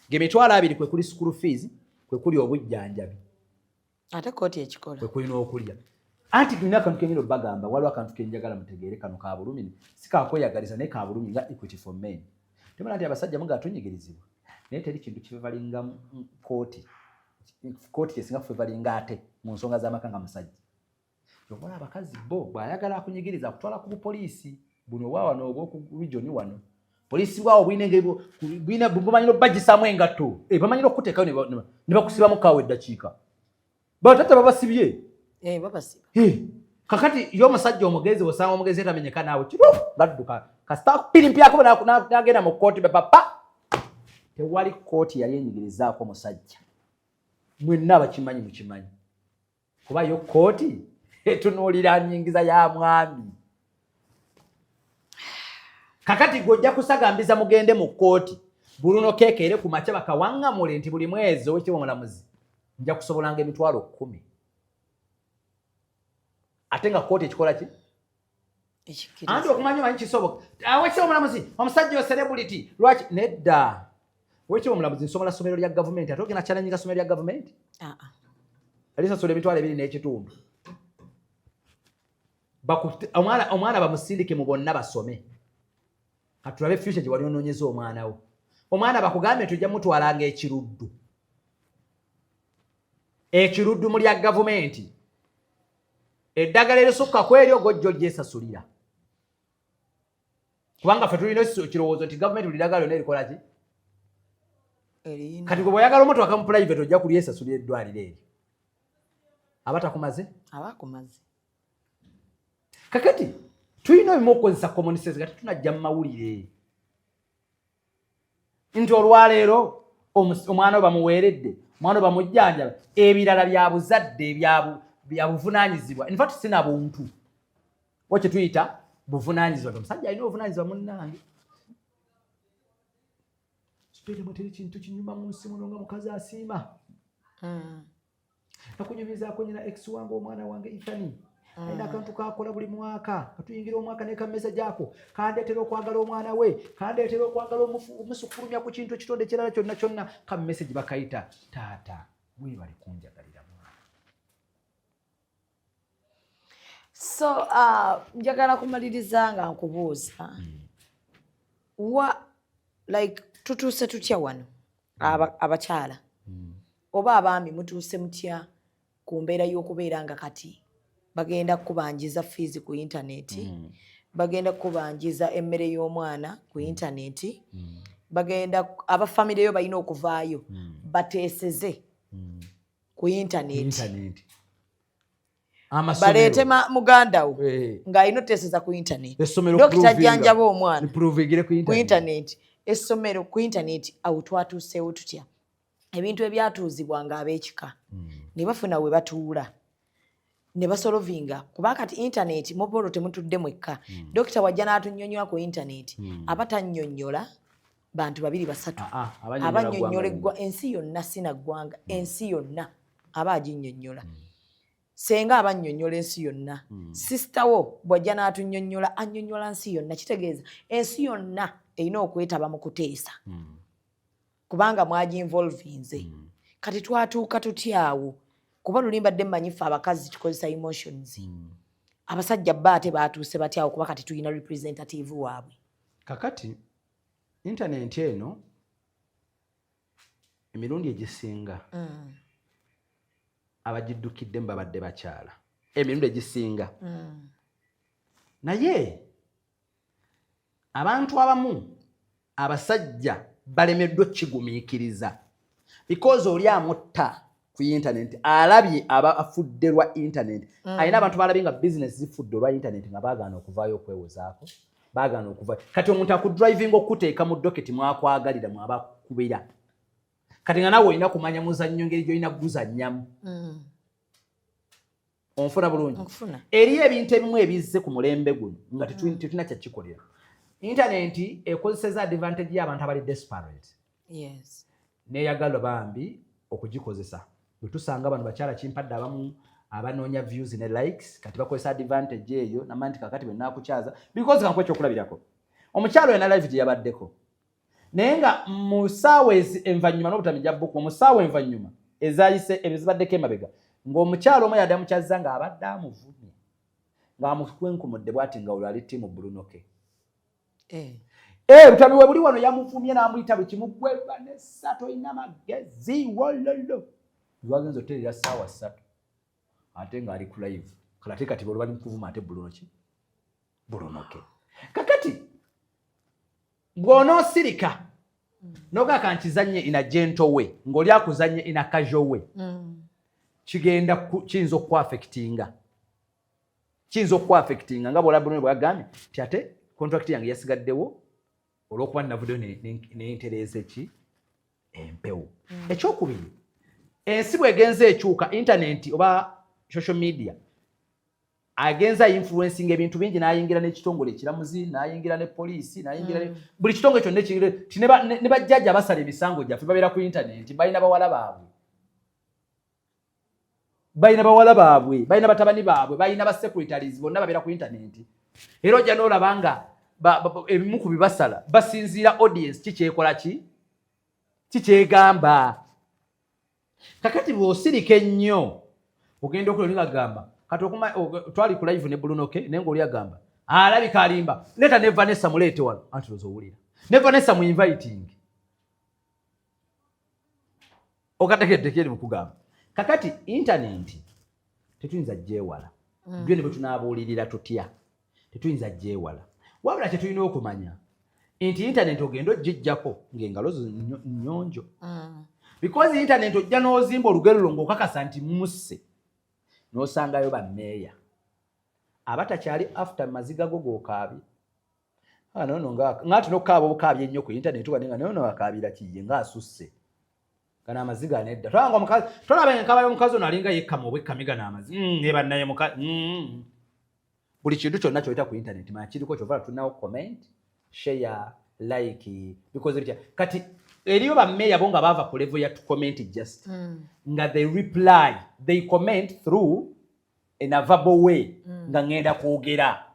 ng'emitwalo 20 kwe kuli school fees, kwe kuli obujjanjabi. Ate kooti ekikola. Kwe kulina okulya. Anti tulina akantu kenyina obagamba, waliwo akantu kenjagala mutegeere. Kano ka bulumi, si kakweyagaliza, naye ka bulumi nga Equity for Men. Temala nti abasajja muga tunyigirizibwa, naye teri kintu kifavouringa kooti, kooti kyesinga kufavouringa ate mu nsonga z'amaka nga musajja. Obola abakazi bo bw'ayagala akunyigiriza akutwala ku bupoliisi buno obwa wano obwoku region wano. Poliisi bwawo bulina engeri bulina bumanyira obbagisamu engatto. Eh, bamanyira okukuteekayo ne bakusibamu kaawo eddakiika, batata babasibye. Eh, babasiba. Eh, kakati ye omusajja omugezi, osanga omugezi etamenyeka naawe kiro gadduka kasita pirimpiako nagenda mu kooti bepapa. Tewali kooti yali enyigirizaako musajja. Mwenna abakimanyi mukimanyi, kuba yo kooti etunuulira nyingiza ya mwami. Kakati gwe ojja kusagambiza mugende mu kooti buluno kekeere ku makya bakawaŋŋamule nti buli mwezi, owekitiibwa omulamuzi, nja kusobolanga emitwalo 10, ate nga kooti ekikola ki? Ekikkiriza. Anti okumanya omanyi kisoboka. Awekitiibwa omulamuzi, omusajja oyo celebrity lwaki nedda? Owekitiibwa omulamuzi, nsobola ssomero lya gavumenti, ate ogenda challenge ssomero lya gavumenti Ah, ah. alisasula 25,000. Omwana bamusindike mu bonna basome, katulabe future gye wali onoonyeza omwana wo. Omwana bakugambe nti ojja mutwalanga ekiruddu, ekiruddu mu lya gavumenti, eddagala erisukka ku eryo gojjo lyesasulira, kubanga ffe tulina ekirowoozo nti gavumenti buli ddagala lyonna erikola ki? Eriyina. Kati gwe bw'oyagala omutwaka mu private, ojja kulyesasulira eddwaliro eryo, aba takumaze. Aba akumaze. Kakati tulina ebimu okukozesa common sense. Kati tunajja mu mawulire nti olwaleero omwana we bamuweeredde, omwana we bamujjanjaba, ebirala bya buzadde, bya buvunaanyizibwa, infact sina buntu o kye tuyita buvunaanyizibwa, nti omusajja alina obuvunaanyizibwa. Munnange, sipeeremu, teri kintu kinyuma mu nsi muno nga mukazi asiima. Nakunyumizaako nyina ex wange, omwana wange Ethani alina akantu kakola buli mwaka katuyingira omwaka ne kamessage ako kandeetera okwagala omwana we, kandeetera okwagala omusukulumya ku kintu ekitonde ekirala kyonna kyonna. Ka message bakayita, "Taata, weebale kunjagalira mwana." So njagala kumaliriza nga nkubuuza wa like tutuuse tutya wano? Abakyala oba abaami mutuuse mutya ku mbeera y'okubeera nga kati bagenda kukubanjiza fees ku intaneti, bagenda kukubanjiza emmere y'omwana ku intaneti, bagenda abafamire yo balina okuvaayo bateeseze ku intaneti, Intaneti, baleete muganda wo ng'alina oteeseza ku intaneti, essomero, dokita ajjanjaba omwana provingire ku ku intaneti, intaneti, essomero ku intaneti. Awo twatuuseewo tutya? Ebintu ebyatuuzibwa nga ab'ekika ne bafuna we batuula ne basolvinga, kuba kati intaneti mobolo temutudde mwekka. Dokita wajja n'atunnyonnyola ku intaneti, aba tannyonnyola bantu babiri basatu, Ah, ah, abannyonnyola abannyonnyola ggwanga. Ensi yonna, sina ggwanga, ensi yonna aba aginnyonnyola. Senga abannyonnyola ensi yonna, sister wo bw'ajja n'atunnyonnyola, annyonnyola nsi yonna. Kitegeeza ensi yonna erina okwetaba mu kuteesa, kubanga mwaginvolvinze. Kati twatuuka tutyawo? Kuba luli mbadde mmanyi ffe abakazi tukozesa emotions, abasajja ba ate batuuse batyawo? Kuba kati tulina representative waabwe. Kakati intaneti eno emirundi egisinga abagiddukiddemu babadde bakyala emirundi egisinga, naye abantu abamu abasajja balemeddwa okukigumiikiriza, because oli amutta ku intaneti alabye aba afudde lwa intaneti. Alina abantu balabye nga bizinesi zifudde olwa intaneti, nga baagaana okuvaayo okwewozaako, baagaana okuva. Kati omuntu akudrivinga okuteeka mu docket mwakwagalira mwaba akukubira, kati nga naawe olina kumanya muzannyo ngeri gyolina kuguzannyamu. Onfuna bulungi? Nkufuna. Eriyo ebintu ebimu ebizze ku mulembe guno nga tetulina kyakikolera. Intaneti ekozeseza advantage y'abantu abali desperate neyagala bambi okugikozesa. Bwe tusanga bano bakyala kimpadde abamu abanoonya views ne likes, kati bakozesa advantage eyo nama nti kakati bwe naakukyaza, because kankuwa ekyokulabirako, omukyalo yena live gye yabaddeko. Naye nga mu ssaawa envannyuma n'obutami nja bukuwa mu ssaawa envannyuma ezayise ezibaddeko emabega, ng'omukyala omu yadde amukyazza ng'abadde amuvumye, ng'amukwenkumudde bw'ati, nga olwo ali ttiimu Bruno K. Eh, lutabi we buli wano yamuvumye n'amuyita buli kimu, gwe Vanessa tolina magezi, wololo. Lwagenza oterera ssaawa 3 ate ng'ali ku live. Kale ate kati bwe bali mukuvuma ate Bruno ki, Bruno K. Kakati bw'onoosirika nogaka nkizanye in a gentle way, ng'oli akuzanye in a casual way, kigenda kiyinza okwaffectinga, kiyinza okwaffectinga nga bw'olaba Bruno bwagambye nti ate contract yange yasigaddewo olw'okuba navuddeyo nentereeza eki empewo. Ekyokubiri, ensi bw'egenza ekyuka, internet oba social media agenza influencing ebintu bingi, n'ayingira n'ekitongole ekiramuzi, n'ayingira ne poliisi, n'ayingira buli kitongole kyonna ekiyingira ti ne bajjajja basala emisango gyaffe babeera ku internet, balina bawala baabwe, balina bawala baabwe, balina batabani baabwe, balina ba secretaries, bonna babeera ku internet. Era ojja n'olaba nga ebimu ku bibasala basinziira audience kikyekola ki kikyegamba. Kakati bw'osirika ennyo ogenda okulaba oli ng'agamba kati twali ku live ne Bruno K, naye ng'oli agamba alabika alimba, leeta ne Vanessa, muleete wano, anti loza owulira ne Vanessa mu inviting okategeddeko eri mukugamba. Kakati internet tetuyinza gyewala. Byo ne bwe tunaabuulirira tutya tetuyinza gyewala, wabula kyetulina okumanya nti internet ogenda ogijjako ng'engalo zo nnyonjo, because internet ojja n'ozimba olugero lwo ng'okakasa nti musse, n'osangayo bammeeya abatakyali after maziga go g'okaabye. Ah, nono nga ati n'okukaaba obukaabye ennyo ku internet wane nga nono akaabira kiye ng'asusse gano amaziga nedda. Tolaba omukazi, tolaba enkaba y'omukazi ono alinga yekkama obwekkami gano amazi. Ne bannaye mukazi buli kintu kyonna ky'oyita ku internet manya kiriko. Kyova tulinawo comment, share, like, bikoze bitya. Kati eriyo bammeeya bo nga baava ku level ya to comment just nga they reply, they comment through in a verbal way, nga ŋŋenda kwogera.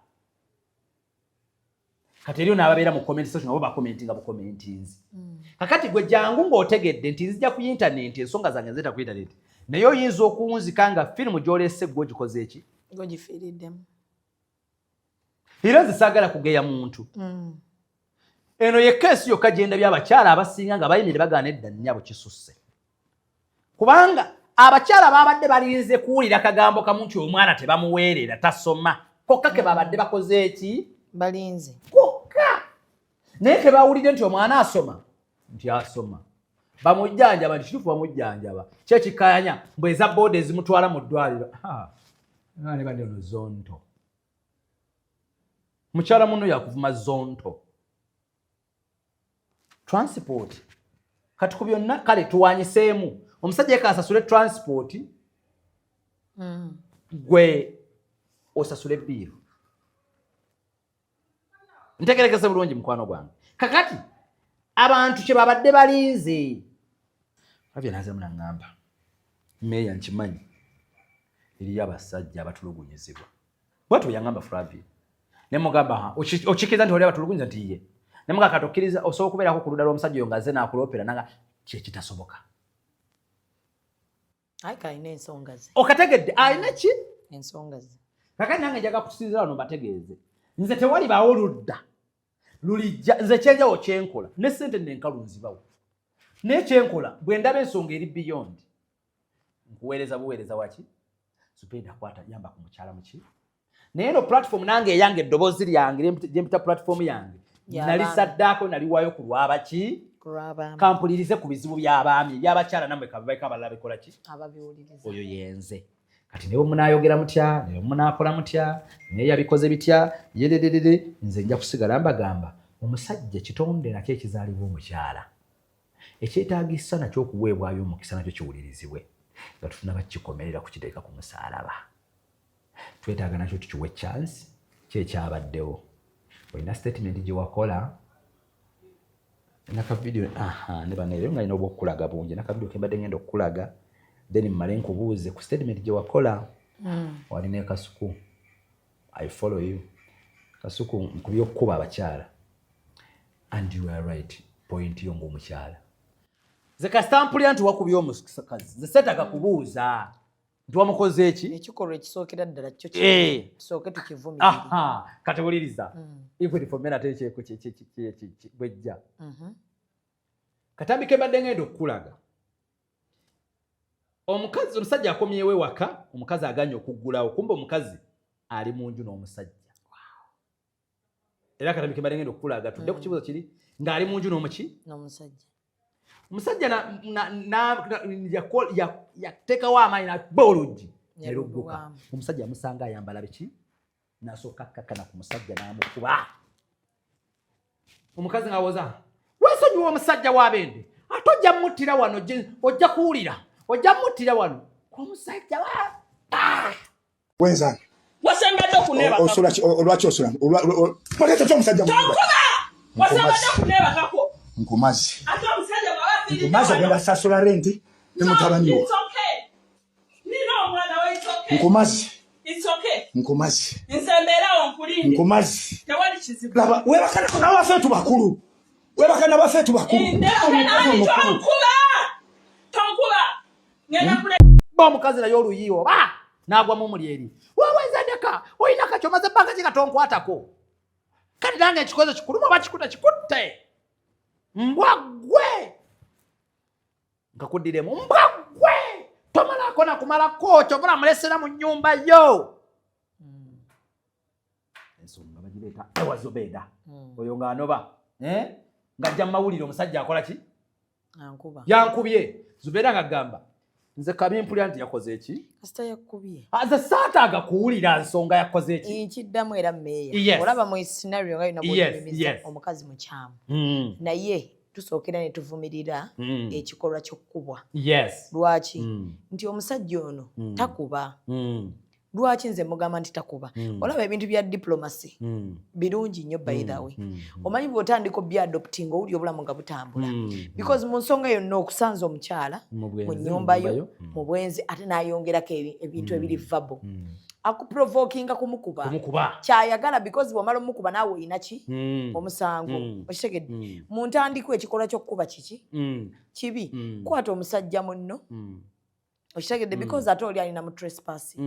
Kati eriyo n'ababeera mu comment section nabo bakomentinga bukomentinzi. Kakati gwe jangu ng'otegedde nti nzija ku internet, ensonga zange nzita ku internet, naye oyinza okuwunzika nga firimu gy'oleese gwe ogikoze eki Gogifiiriddemu. Era nze saagala kugeya muntu. Eno ye case yokka gyendabye abakyala abasinga nga bayimirire bagaana edda nnyabo kisusse, kubanga abakyala babadde balinze kuwulira kagambo kamu nti omwana tebamuweerera, tasoma, kokka ke babadde bakoze eki balinze kokka, naye tebawulidde nti omwana asoma, nti asoma bamujjanjaba, nti kituufu bamujjanjaba. Kyekikayanya mbwe eza booda ezimutwala mu ddwaliro. Ne bane ono zonto mukyala muno yakuvuma zonto transport. Kati ku byonna kale tuwanyiseemu omusajja yeka asasule transport, gwe osasule bill. Ntegerekese bulungi mukwano gwange. Kakati abantu kye babadde balinze abye nazemu naŋŋamba meeya nkimanyi eriyo abasajja abatulugunyizibwa. Bwatyo yaŋŋamba Flavia, nemugamba, "Ha, okikkiriza nti oli abatulugunyiza?" Nti ye. Nemugamba, kati okkiriza osobola okubeerako ku ludda lw'omusajja oyo ng'azze n'akuloopera? Nanga kyekitasoboka. Aye kalina ensonga ze. Okategedde alina ki? Ensonga ze. Kakati nange njaga kusinzira wano mbategeeze, nze tewalibaawo ludda lulijja. Nze kyenjawo kyenkola ne sente nenkalu nzibawo, naye kyenkola bwe ndaba ensonga eri beyond, nkuweereza buweereza waki supenda kwata yamba ku mukyala muki. Naye eno platform nange eyange, eddoboozi lyange gyempita platform yange Y'abaami. nalisaddaako, naliwaayo ku lwabaki? Ku lw'abaami. Kampulirize ku bizibu by'abaami, ebyabakyala nammwe kabibaiko abalala bikola ki ababiwuliriza. Oyo yenze. Kati naye munaayogera mutya, naye munaakola mutya, naye yabikoze bitya, yerererere, nze nja kusigala mbagamba omusajja kitonde nakyo ekizaalibwa omukyala ekyetaagisa nakyo okuweebwayo omukisa, nakyo kiwulirizibwe nga tutunaba kukikomerera kukiteeka ku musaalaba. Twetaaga nakyo tukiwe chance. Kyekyabaddewo olina statement gye wakola nakavidiyo, aha, ne bano nga nina obwokukulaga bungi, nakavidiyo kembadde ngenda okukulaga, then mmale nkubuuze ku statement gye wakola. Wali ne Kasuku, I follow you Kasuku, nkubye okukuba abakyala and you are right. Point yo ng'omukyala, nze kasita mpulira nti wakubye omukazi, nze seetaaga kubuuza nti wamukoze eki. Ekikolwa ekisookera ddala kyo tusooke tukivumirire. Aha, kati wuliriza. Even for men, ate bwejja katambi ke mbadde ngenda okukulaga, omukazi, omusajja akomyewo ewaka, omukazi aganye okuggulawo, kumbe omukazi ali mu nju n'omusajja. Era katambi ke mbadde ngenda okukulaga, tudde ku kibuuzo kiri, ng'ali mu nju n'omuki? N'omusajja. Omusajja yateekawo amaanyi nakuba oluggi ne lugguka. Ne lugwamu. Omusajja yamusanga ayambala biki, nasooka akkakkana ku musajja n'amukuba. Omukazi ng'awoza, "Weesonyiwa omusajja w'abende, ate ojja muttira wano, ojja kuwulira, ojja muttira wano." Omusajja wa Wenzange. Wasembedde okuneebakako. Osula ki? Lwaki osula? Oleeta ki omusajja mu nyumba? Tonkuba! Wasembedde okuneebakako. Nkumazi. Ate omusajja bw'aba afiiridde Nkumazi, wano. ogenda sasula renti ne mutabani wo. It's okay. Nina omwana we, it's okay. Nkumazi. It's okay. Nkumazi. Nze mbeerawo nkulinde. Nkumazi. Tewali kizibu. Laba, weebaka nabafeetu bakulu. Weebaka nabafeetu bakulu. Ndeke nani, tonkuba! Tonkuba! Ngenda kule. Ba omukazi naye oluyi oba n'agwamu omuli eri, "Weweza ndeka, olina kaki, omaze ebbanga ki katonkwatako? Kati nange ekikoze kikulumu oba kikuta kikutte. Mbwa gwe, nkakuddiremu, mbwa gwe, tomalako nakumalako, kyobula mulesera mu nnyumba yo." Ensonga bagireeta ewa Zobeda. Oyo ng'anoba, eh? Ng'ajja mu mawulire, omusajja akola ki? Ankuba. Yankubye. Zubeera ng'agamba, "Nze kabi mpulira nti yakoze eki." Kasita yakubye. Ah, nze saataaga kuwulira nsonga yakoze eki. Nkiddamu era, meeya. Olaba mu scenario nga yona bwonyumiza, omukazi mukyamu, naye tusookera ne tuvumirira ekikolwa ky'okkubwa. Lwaki? Nti omusajja ono takuba. Lwaki nze mugamba nti takuba? Olaba ebintu bya diplomacy birungi nnyo, by the way. Omanyi bw'otandika obyadoptinga, owulira obulamu nga butambula, because mu nsonga yonna okusanza omukyala Mu mu bwenzi, mu nnyumba nnyumba yo, yo. mu bwenzi, ate n'ayongerako ebintu ebiri verbal, akuprovokinga kumukuba. Kumukuba. Kyayagala, because bw'omala omukuba naawe olina ki? Omusango. Okitegedde? Mu ntandikwa ekikolwa ky'okukuba kiki? Kibi. Kwata omusajja munno. Okitegedde? Because ate oli alina mu trespassing,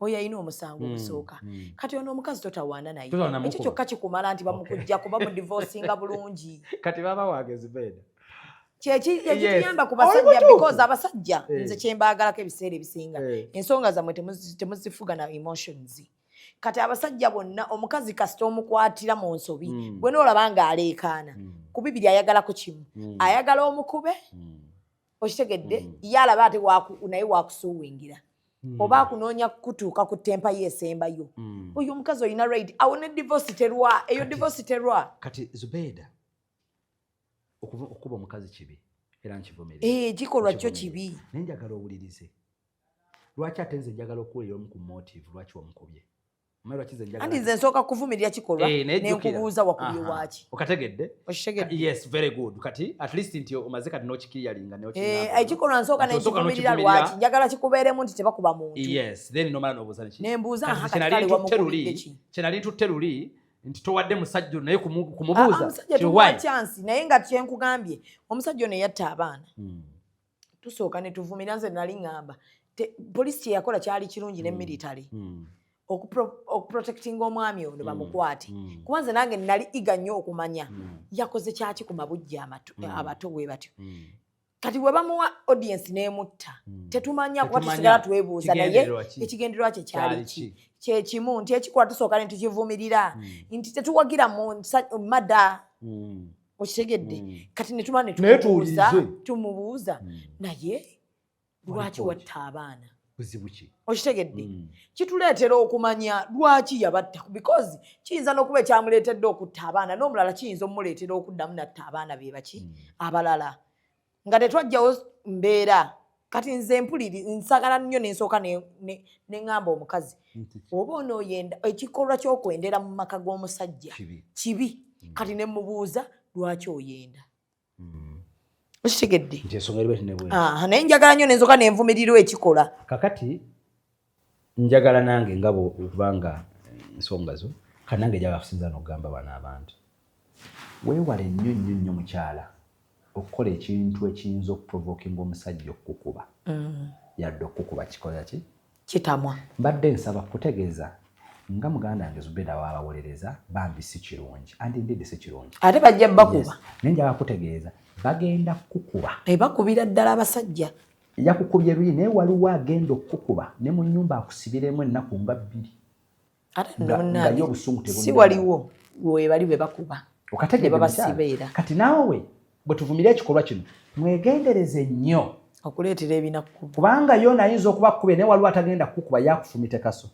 oyo alina omusango ogusooka. Kati ono omukazi totawaana naye. Totawaana Ekyo mukuba. kyokka kikumala nti bamukujjako, bamudivosinga bulungi. Kati baba wange Zubeda. Kyekituyamba ku Oli basajja, mutuufu. because abasajja, nze kyembaagalako ebiseera ebisinga, ensonga zammwe temuzifuga na emotions. Kati abasajja bonna, omukazi kasita omukwatira mu nsobi, gwe noolaba ng'aleekaana ku bibiri, ayagalako kimu, ayagala omukube. Okitegedde? Ye alaba ate naye wakusuuwingira oba akunoonya kutuuka ku temper ye esembayo. Oyo omukazi olina right awo, ne divorce terwa, eyo divorce terwa. Kati Zubeda, okuba omukazi kibi era nkivumirira. Eh, kikolwa kyo Nkivumirira. kibi. Naye njagala owulirize lwaki ate nze njagala okuwulira omu ku motive lwaki wamukubye. Omanyi lwaki nze njagala? Anti nze nsooka kuvumirira kikolwa, Eh, naye jjukira. nenkubuuza wakubye waaki. Okategedde? Okitegedde? Yes, very good. Kati at least nti omaze kati n'okikiriyalinga. Eh, ekikolwa nsooka nenkivumirira. Lwaki njagala kikubeeremu nti tebakuba muntu. Yes, then nomala n'obuuza neki. Nembuuza, Kati aha, nze kati kyenali kale ntutte wamukubidde luli ki? Kyenali ntutte luli nti towadde musajja ono, naye Ah, kumubuuza omusajja ti tumuwa why? chance, naye nga kyenkugambye, omusajja ono eyatta abaana, tusooka ne tuvumira. Nze nali ŋŋamba poliisi kye yakola kyali kirungi ne military okuprotectinga omwami ono, bamukwate, kuba nze nange nali iga nnyo okumanya yakoze kyaki ku mabujje abato bwe batyo. Kati bwe bamuwa audience n'emutta, tetumanya, kuba Tetumanya. tusigala twebuuza, naye Kigendererwa ki? ekigendererwa kye kyali Kyali ki? ki? Kyekimu nti ekikola tusooka ne tukivumirira nti tetuwagira mu mada. Okitegedde? Kati ne tumala ne Naye tumubuuza, tuwulirize. tumubuuza naye lwaki watta abaana. Buzibu ki? Okitegedde? Kituleetera okumanya lwaki yabatta, because kiyinza n'okuba ekyamuleetedde okutta abaana n'omulala kiyinza omumuleetera okuddamu natta abaana be baki abalala, nga tetwajjawo mbeera. Kati nze mpuliri nsagala nnyo nensooka ne ŋŋamba omukazi oba onooyenda, ekikolwa ky'okwendera mu maka g'omusajja kibi. Kati ne mubuuza lwaki oyenda. Okitegedde? Nti ensonga eri bweti ne bweti. Aha, naye njagala nnyo nensooka nenvumirirwa ekikola. Kakati njagala nange nga okubanga ensonga zo, kati nange njagala kusinza n'okugamba bano abantu. Weewale nnyo nnyo nnyo, mukyala, okukola ekintu ekiyinza okuprovokinga omusajja okukukuba. Yadde okukukuba kikola ki? Kitamwa. Mbadde nsaba kutegeeza nga muganda wange Zubeda waabawolereza, bambi si kirungi, and indeed si kirungi. Ate bajja bakuba. Yes. Naye njagala kutegeeza, bagenda kukuba. Bakubira ddala abasajja. Yakukubye luli, naye waliwo agenda okukukuba ne mu nnyumba akusibiremu ennaku nga 2. Ate Nga nno munnange, ye obusungu si tebunne. Waliwo webali be bakuba. Okategedde? Ne babasiba Mukyala? era. Kati naawe bwe tuvumira ekikolwa kino, mwegendereze nnyo okuleetera ebinakkuba. Kubanga yo nayinza okuba kkubye, naye waliwo atagenda kukukuba, yakufumite kaso.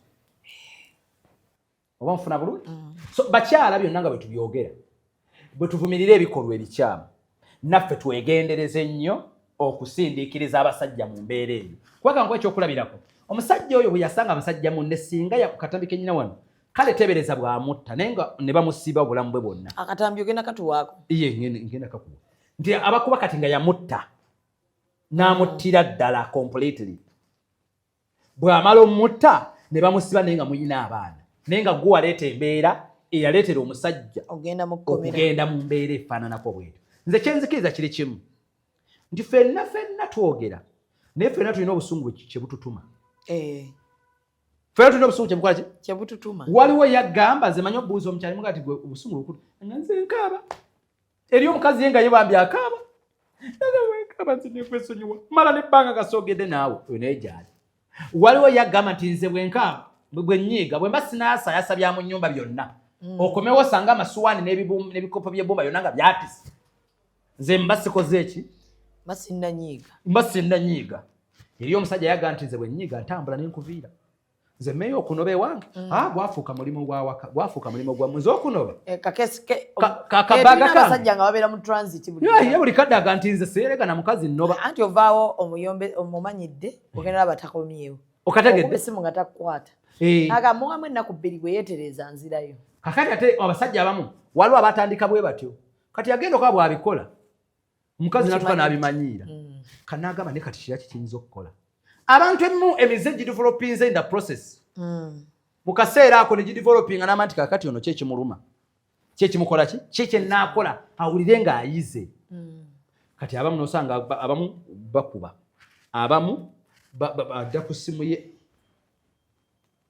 Oba nfuna bulungi? So bakyala, byonna nga bwe tubyogera, bwe tuvumirira ebikolwa ebikyamu, naffe twegendereze nnyo okusindiikiriza abasajja mu mbeera eyo. Kuba kankuwa ekyokulabirako, omusajja oyo bwe yasanga musajja munne, singa katambi kenyina wano, kale tebereza bw'amutta, naye nga ne bamusiba obulamu bwe bwonna. Akatambi ogenda katuwaako. Iye, ngenda kakuwa nti abakuba kati nga yamutta n'amuttira ddala completely, bw'amala omutta ne bamusiba, naye nga muyina abaana, naye nga gwe waleeta embeera eyaleetera omusajja ogenda mu kkomera. Okugenda mu mbeera efaananako bwetyo. Nze kyenzikiriza kiri kimu nti ffenna ffenna twogera, naye ffenna tulina obusungu kye bututuma. Ffenna tulina obusungu kyebukola ki? Kyebututuma. Waliwo yagamba, nze manyi obuuza omukyali muga ti gwe obusungu bukutu, nga nze nkaaba. Eri omukazi ye nga ye bambi akaaba, nkaaba, nze nekwesonyiwa, mala nebbanga gasoogedde naawe oyo, naye gyali waliwo yagamba nti nze bwenkaaba, bwe nnyiiga, bwe mba sinaasayasa bya mu nnyumba byonna, okomewo osanga amasuwaani n'ebikopo by'ebbumba byonna nga byatise, nze mba sikoze eki? Mba sinnanyiiga. Mba sinnanyiiga. Eri omusajja yaga nti nze bwe nnyiiga ntambula nenkuviira, nze mmeeyo okunoba ewange. Ah, gwafuuka mulimu gwawaka, gwafuuka mulimu gwa nze okunoba. Kakesi ke Kabaga tulina kange. Abasajja nga babeera mu transit buli Ye buli kadde aga nti nze seerega na mukazi nnoba. Anti ovaawo omuyombe omumanyidde, ogenda laba takomyewo. Okategedde? Okuba essimu nga takukwata. Aga muwamu ennaku 2, bwe yeetereeza nzirayo. Kakati ate abasajja abamu waliwo abatandika bwe batyo, kati agenda okuba bw'abikola omukazi natuka n'abimanyiira, kanagamba ne kati kiraki kiyinza okukola abantu emu emize gidevelopinze in the process. Mu kaseera ako ne gidevelopinga, n'ama nti kakati ono ki ekimuluma, ki ekimukola, ki ki kyenaakola awulire ng'ayize. Kati abamu nosanga abamu bakuba, abamu adda ku ssimu ye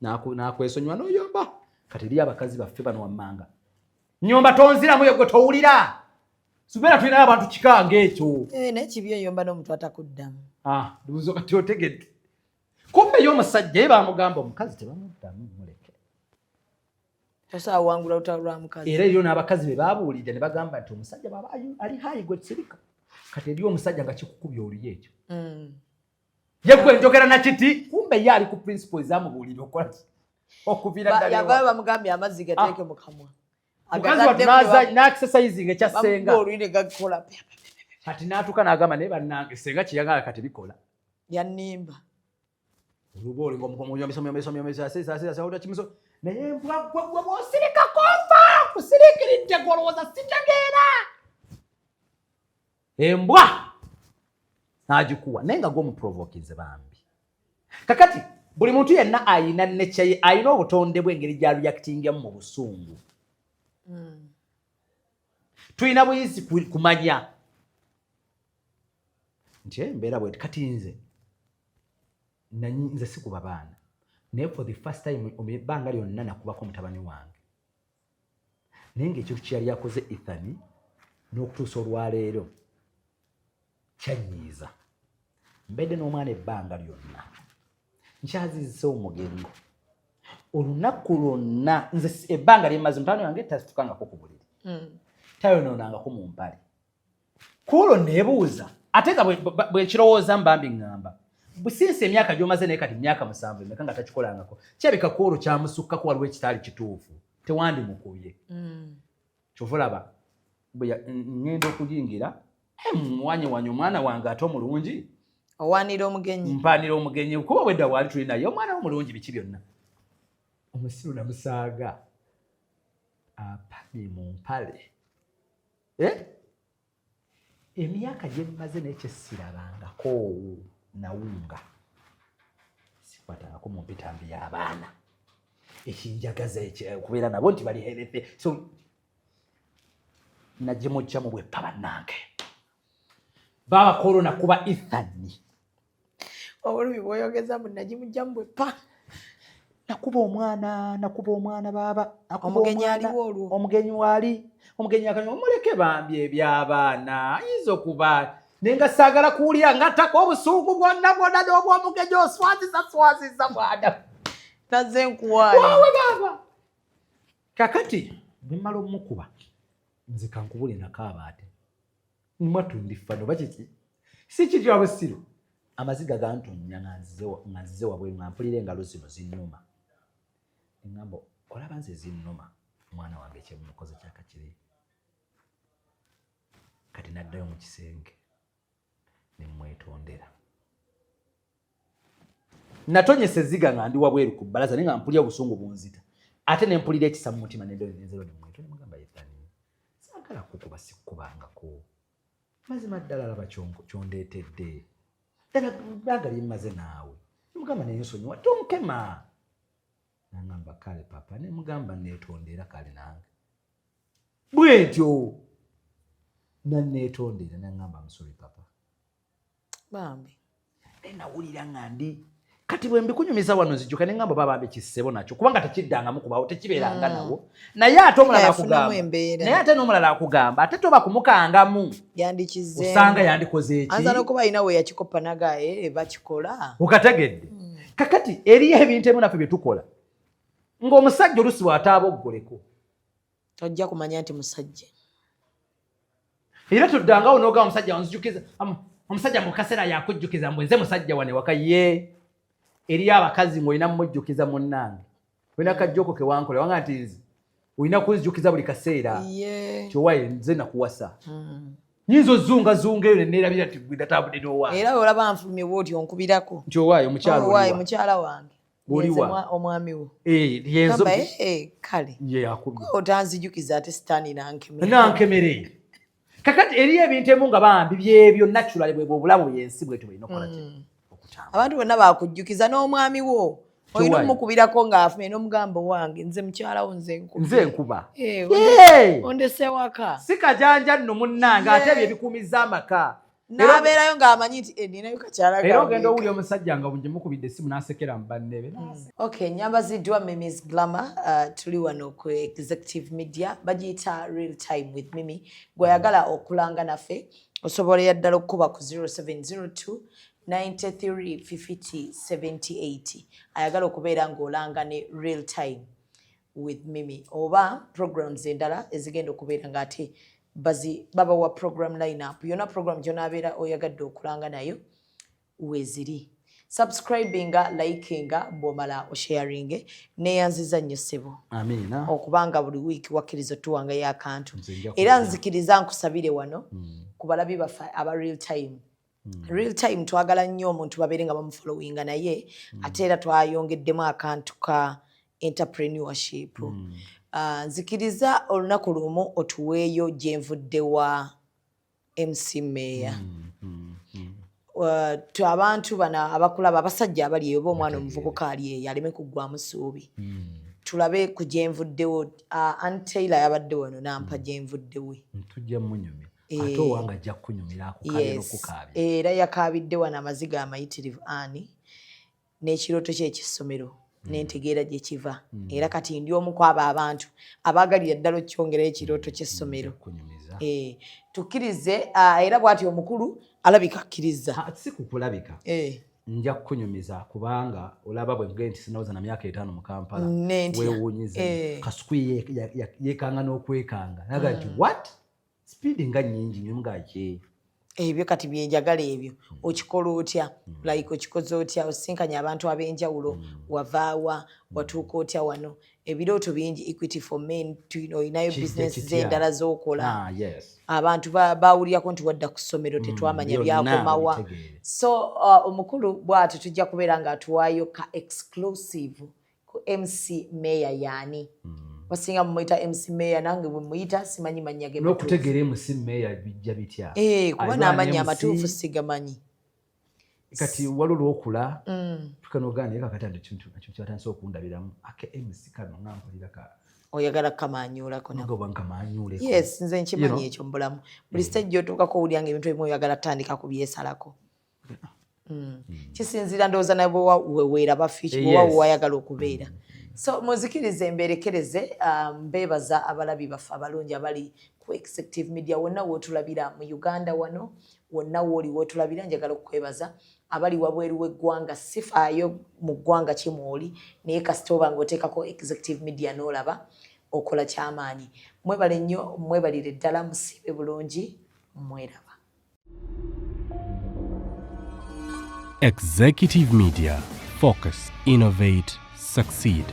n'akwesonyiwa n'oyomba. Kati eri abakazi baffe bano wammanga, nyomba tonziramu, yegwe towulira subeera, tulinayo abantu kikanga ekyo. Eh, naye kibi oyomba n'omuntu atakuddamu. Ah, ndowooza kati otegedde. Kumbe ye omusajja ye bamugamba omukazi tebamuddamu, muleke. Tosobola wangula lutalo lwa mukazi. Era eriyo n'abakazi be babuulirira ne bagamba nti omusajja bw'aba ali high, gwe sirika. Kati eri omusajja nga kikukubya oluyi ekyo, ye gwe njogera nakiti, kumbe ye ali ku principle ezamubuulira okukola ki, okuviira ddala Yavayo ewa. bamugambye amazzi gateeke mu kamwa. Mukazi wattu n'exercising ekya senga. Oluyi ne gakola. Kati n'atuuka n'agamba, naye bannange, senga kyeyagala kati bikola. Yannimba. Oluba oli ngaomuyombesa, naye mbwa gwe, gwe bw'osirika kofa kusiriikiridde, gwolowooza sitegeera embwa n'agikuwa, naye nga gwomuprovokinze bambi. Kakati buli muntu yenna ayina nature ye, ayina obutonde bw'engeri gy'areactingamu mu busungu. Tulina buyizi kumanya nti embeera bweti. Kati nze nze sikuba baana, naye for the first time mu ebbanga lyonna nakubako mutabani wange, naye ngaekintu kyeyali akoze Ethan n'okutuusa olwaleero kyanyiiza. Mbedde n'omwana ebbanga lyonna, nkyazizisa omugenyi olunaku lwonna. Nze ebbanga lyemaze, mutabani wange tasitukangako ku buliri, tayonoonangako mu mpale. Kuolwo neebuuza, ate nga bwe nkirowooza, mbambi ŋŋamba businsi emyaka gy'omaze naye, kati myaka 7 emeka nga takikolangako, kirabika kuolwo kyamusukkako, waliwo ekitaali kituufu, tewandimukubye. Kyova olaba ŋŋenda okuyingira muwanyewanye omwana wange ate omulungi. Owaanira omugenyi. Mpaanira omugenyi, kuba bwedda waali tuli naye, omwana we omulungi, biki byonna, omusiru namusaaga apamye mu mpale. Eh? Emyaka gye mmaze naye kyesirabangako nawunga, sikwatangako mu mpitambi y'abaana, ekinjagaza okubeera nabo nti bali healthy, so Nagimujja mu bweppa bannange. Baaba kolo nakuba Ethani. Obulumi bwoyogeza mbu nagimujja mu bweppa. Nakuba omwana, nakuba omwana baaba. Nakuba Omugenyi omwana. aliwo olwo. Omugenyi waali. Omugenyi akanywa muleke bambi eby'abaana. Ayinza okuba naye nga saagala kuwulira ngattako obusungu bwonna bwonna n'obwomugenyi oswaziza swaziza mwana. Nazze nkuwaayo. Waawe baaba. Kakati bwe mmala omukuba nze kankubule nakaaba ate mwattu ndifa noba kiki si kityo abusiru amaziga gantonnya nga nzize wabweru nga mpulira engalo zino zinnuma eŋŋamba olaba nze zinnuma omwana wange kyemukoze kyakakiri kati naddayo mu kisenge ne mmwetondera natonyesa ezziga nga ndi wabweru ku bbalaza naye nga mpulira obusungu bunzita ate ne mpulira ekisa mu mutima nenzero nemweto nemugamba Ethani saagala kukuba sikkubangako mazima ddala laba kyondeetedde ddala bbanga lyemmaze naawe nemugamba nensonyiwa tonkema nangamba kale papa nemugamba neetondera kale nange bwentyo naneetondera nangamba musori papa Bambi. Naye nawulira nga ndi kati bwe mbikunyumiza wano nzijuka ne ngamba baba kissebo nakyo kubanga tekiddangamu kubaawo tekibeeranga nawo naye ate omulala Yafunamu akugamba embeera. Naye ate n'omulala akugamba ate toba kumukangamu Yandikizeemu. Osanga yandikoze eki Ayinza n'okuba alina we yakikopa nagaye bakikola. Okategedde kakati eriyo ebintu ebimu naffe bye tukola ng'omusajja olusi bw'ataaboggoleko Tojja kumanya nti musajja. Era toddangawo n'ogamba omusajja onzijukiza omusajja mu kaseera yakujjukiza mbu nze musajja wane waka ye eriyo abakazi ng'olina mumujjukiza munnange olina kajjoko ke wankola wanga nti nze olina kunzijukiza buli kaseera kyowaye nze nakuwasa nyinza ozungazunga eyo neneerabira nti gwe natambudde n'owange Era olaba nfulumye bw'oti onkubirako. Nti owaaye omukyala Owaaye oliwa mukyala wange. Oliwa? Yenze omwami wo. Eh, yenzo Gamba, kale. Ye yakubye. Otanzijukiza ate sitaani nankemere. Nankemere. Kakati eriyo ebintu ebimu nga bambi byebyo naturally bwe obulamu yensi bwetyo bulina okukola ki? Abantu bonna bakujjukiza n'omwami wo. Olina Kiwayi. omukubirako ng'afumye n'omugamba wange nze mukyala wo nze nkuba. Nze nkuba. Eh, ondese waka. Si kajanja nno munnange ate ebyo ebikuumiza amaka. N'abeerayo ng'amanyi nti ninayo kakyala Era kange. ogenda owulira omusajja nga bungi mukubidde essimu n'asekera mu bannebe. Okay, nyambaziddwa Mimi's Glamour. Tuli wano ku Executive Media bagiyita Real Time with Mimi. Gw'oyagala okulanga naffe osobolera ddala okukuba ku 0702 93 50 78 ayagala okubeera ng'olanga ne Real Time with Mimi oba programs endala ezigenda okubeera ng'ate babawa program lineup yonna program gy'onaabeera oyagadde okulanga nayo weeziri. Subscribinga, likinga, bw'omala osharinge. Neeyanziza nnyo ssebo. Amiina. Okubanga buli wiiki wakkiriza otuwangayo akantu. Nze nja Era kujja. nzikiriza nkusabire wano ku balabi baffe aba Real Time. Real Time twagala nnyo omuntu babeere nga bamufollowinga naye ate era twayongeddemu akantu ka entrepreneurship. Nzikiriza olunaku lumu otuweeyo gye nvudde wa MC Mayor. Abantu bano abakulaba abasajja abali eyo oba omwana omuvubuka ali eyo aleme kuggwamu ssuubi. Tulabe ku gye nvuddewo. Ann Taylor yabadde wano n'ampa gye nvuddewe. Tujja munyumya. Ate owange ajja kukunyumira akukaabya n'okukaabya. Era yakaabidde wano amaziga amayitirivu ani n'ekirooto kye eky'essomero n'entegeera gye kiva. Era kati ndi omu ku abo abantu abaagalira ddala okukyongerayo ekirooto ky'essomero. Tukkirize era bw'atyo omukulu alabika akkiriza. Si kukulabika. Nja kukunyumiza kubanga olaba bwe ngenda nti sinaweza na myaka 5 mu Kampala. Nentya. Weewuunyiza. Kasuku yeekanga n'okwekanga. Naga nti what? Speed nga nnyingi nnyo nga ki? Ebyo kati bye njagala ebyo. Okikola otya? Like okikoze otya? Osinkanye abantu ab'enjawulo, wavaawa, watuuka otya wano? Ebirooto bingi, Equity for Men, olinayo Kijja business kitya? z'endala z'okola. Ah, yes. Abantu bawulirako nti wadda ku ssomero tetwamanya Byonna byakomawa. babitegeere. So omukulu bw'atyo tujja kubeera ng'atuwaayo ka exclusive ku MC Mayor yaani. Basinga mumuyita MC Mayor nange bwe muyita simanyi mannya ge matuufu. N'okutegeera MC Mayor bijja bitya? Kuba Alina n'amannya MC, amatuufu sigamanyi. Kati waliwo lwokula tuka n'ogaana naye kakati andi kintu kyatandise okundabiramu ake MC kano nga mpulira ka Oyagala kukamanyulako nako. Oba nkamanyuleko. Yes, nze nkimanyi You know? ekyo mu bulamu. Buli stage gy'otuukako owulira nga ebintu ebimu oyagala tutandika kubyesalako. Kisinziira ndowooza na bwe weeraba future, bwe wa wayagala okubeera. So muzikirize mberekereze, mbeebaza abalabi baffe abalungi abali ku Executive Media wonna wootulabira mu Uganda wano, wonna wooli wootulabira, njagala okukwebaza. Abali wabweru w'eggwanga, sifaayo mu ggwanga ki mwoli, naye kasita oba ng'oteekako Executive Media n'olaba okola kyamaanyi. Mwebale nnyo, mwebalire ddala, musiibe bulungi, mweraba. Executive Media. Focus, innovate, succeed.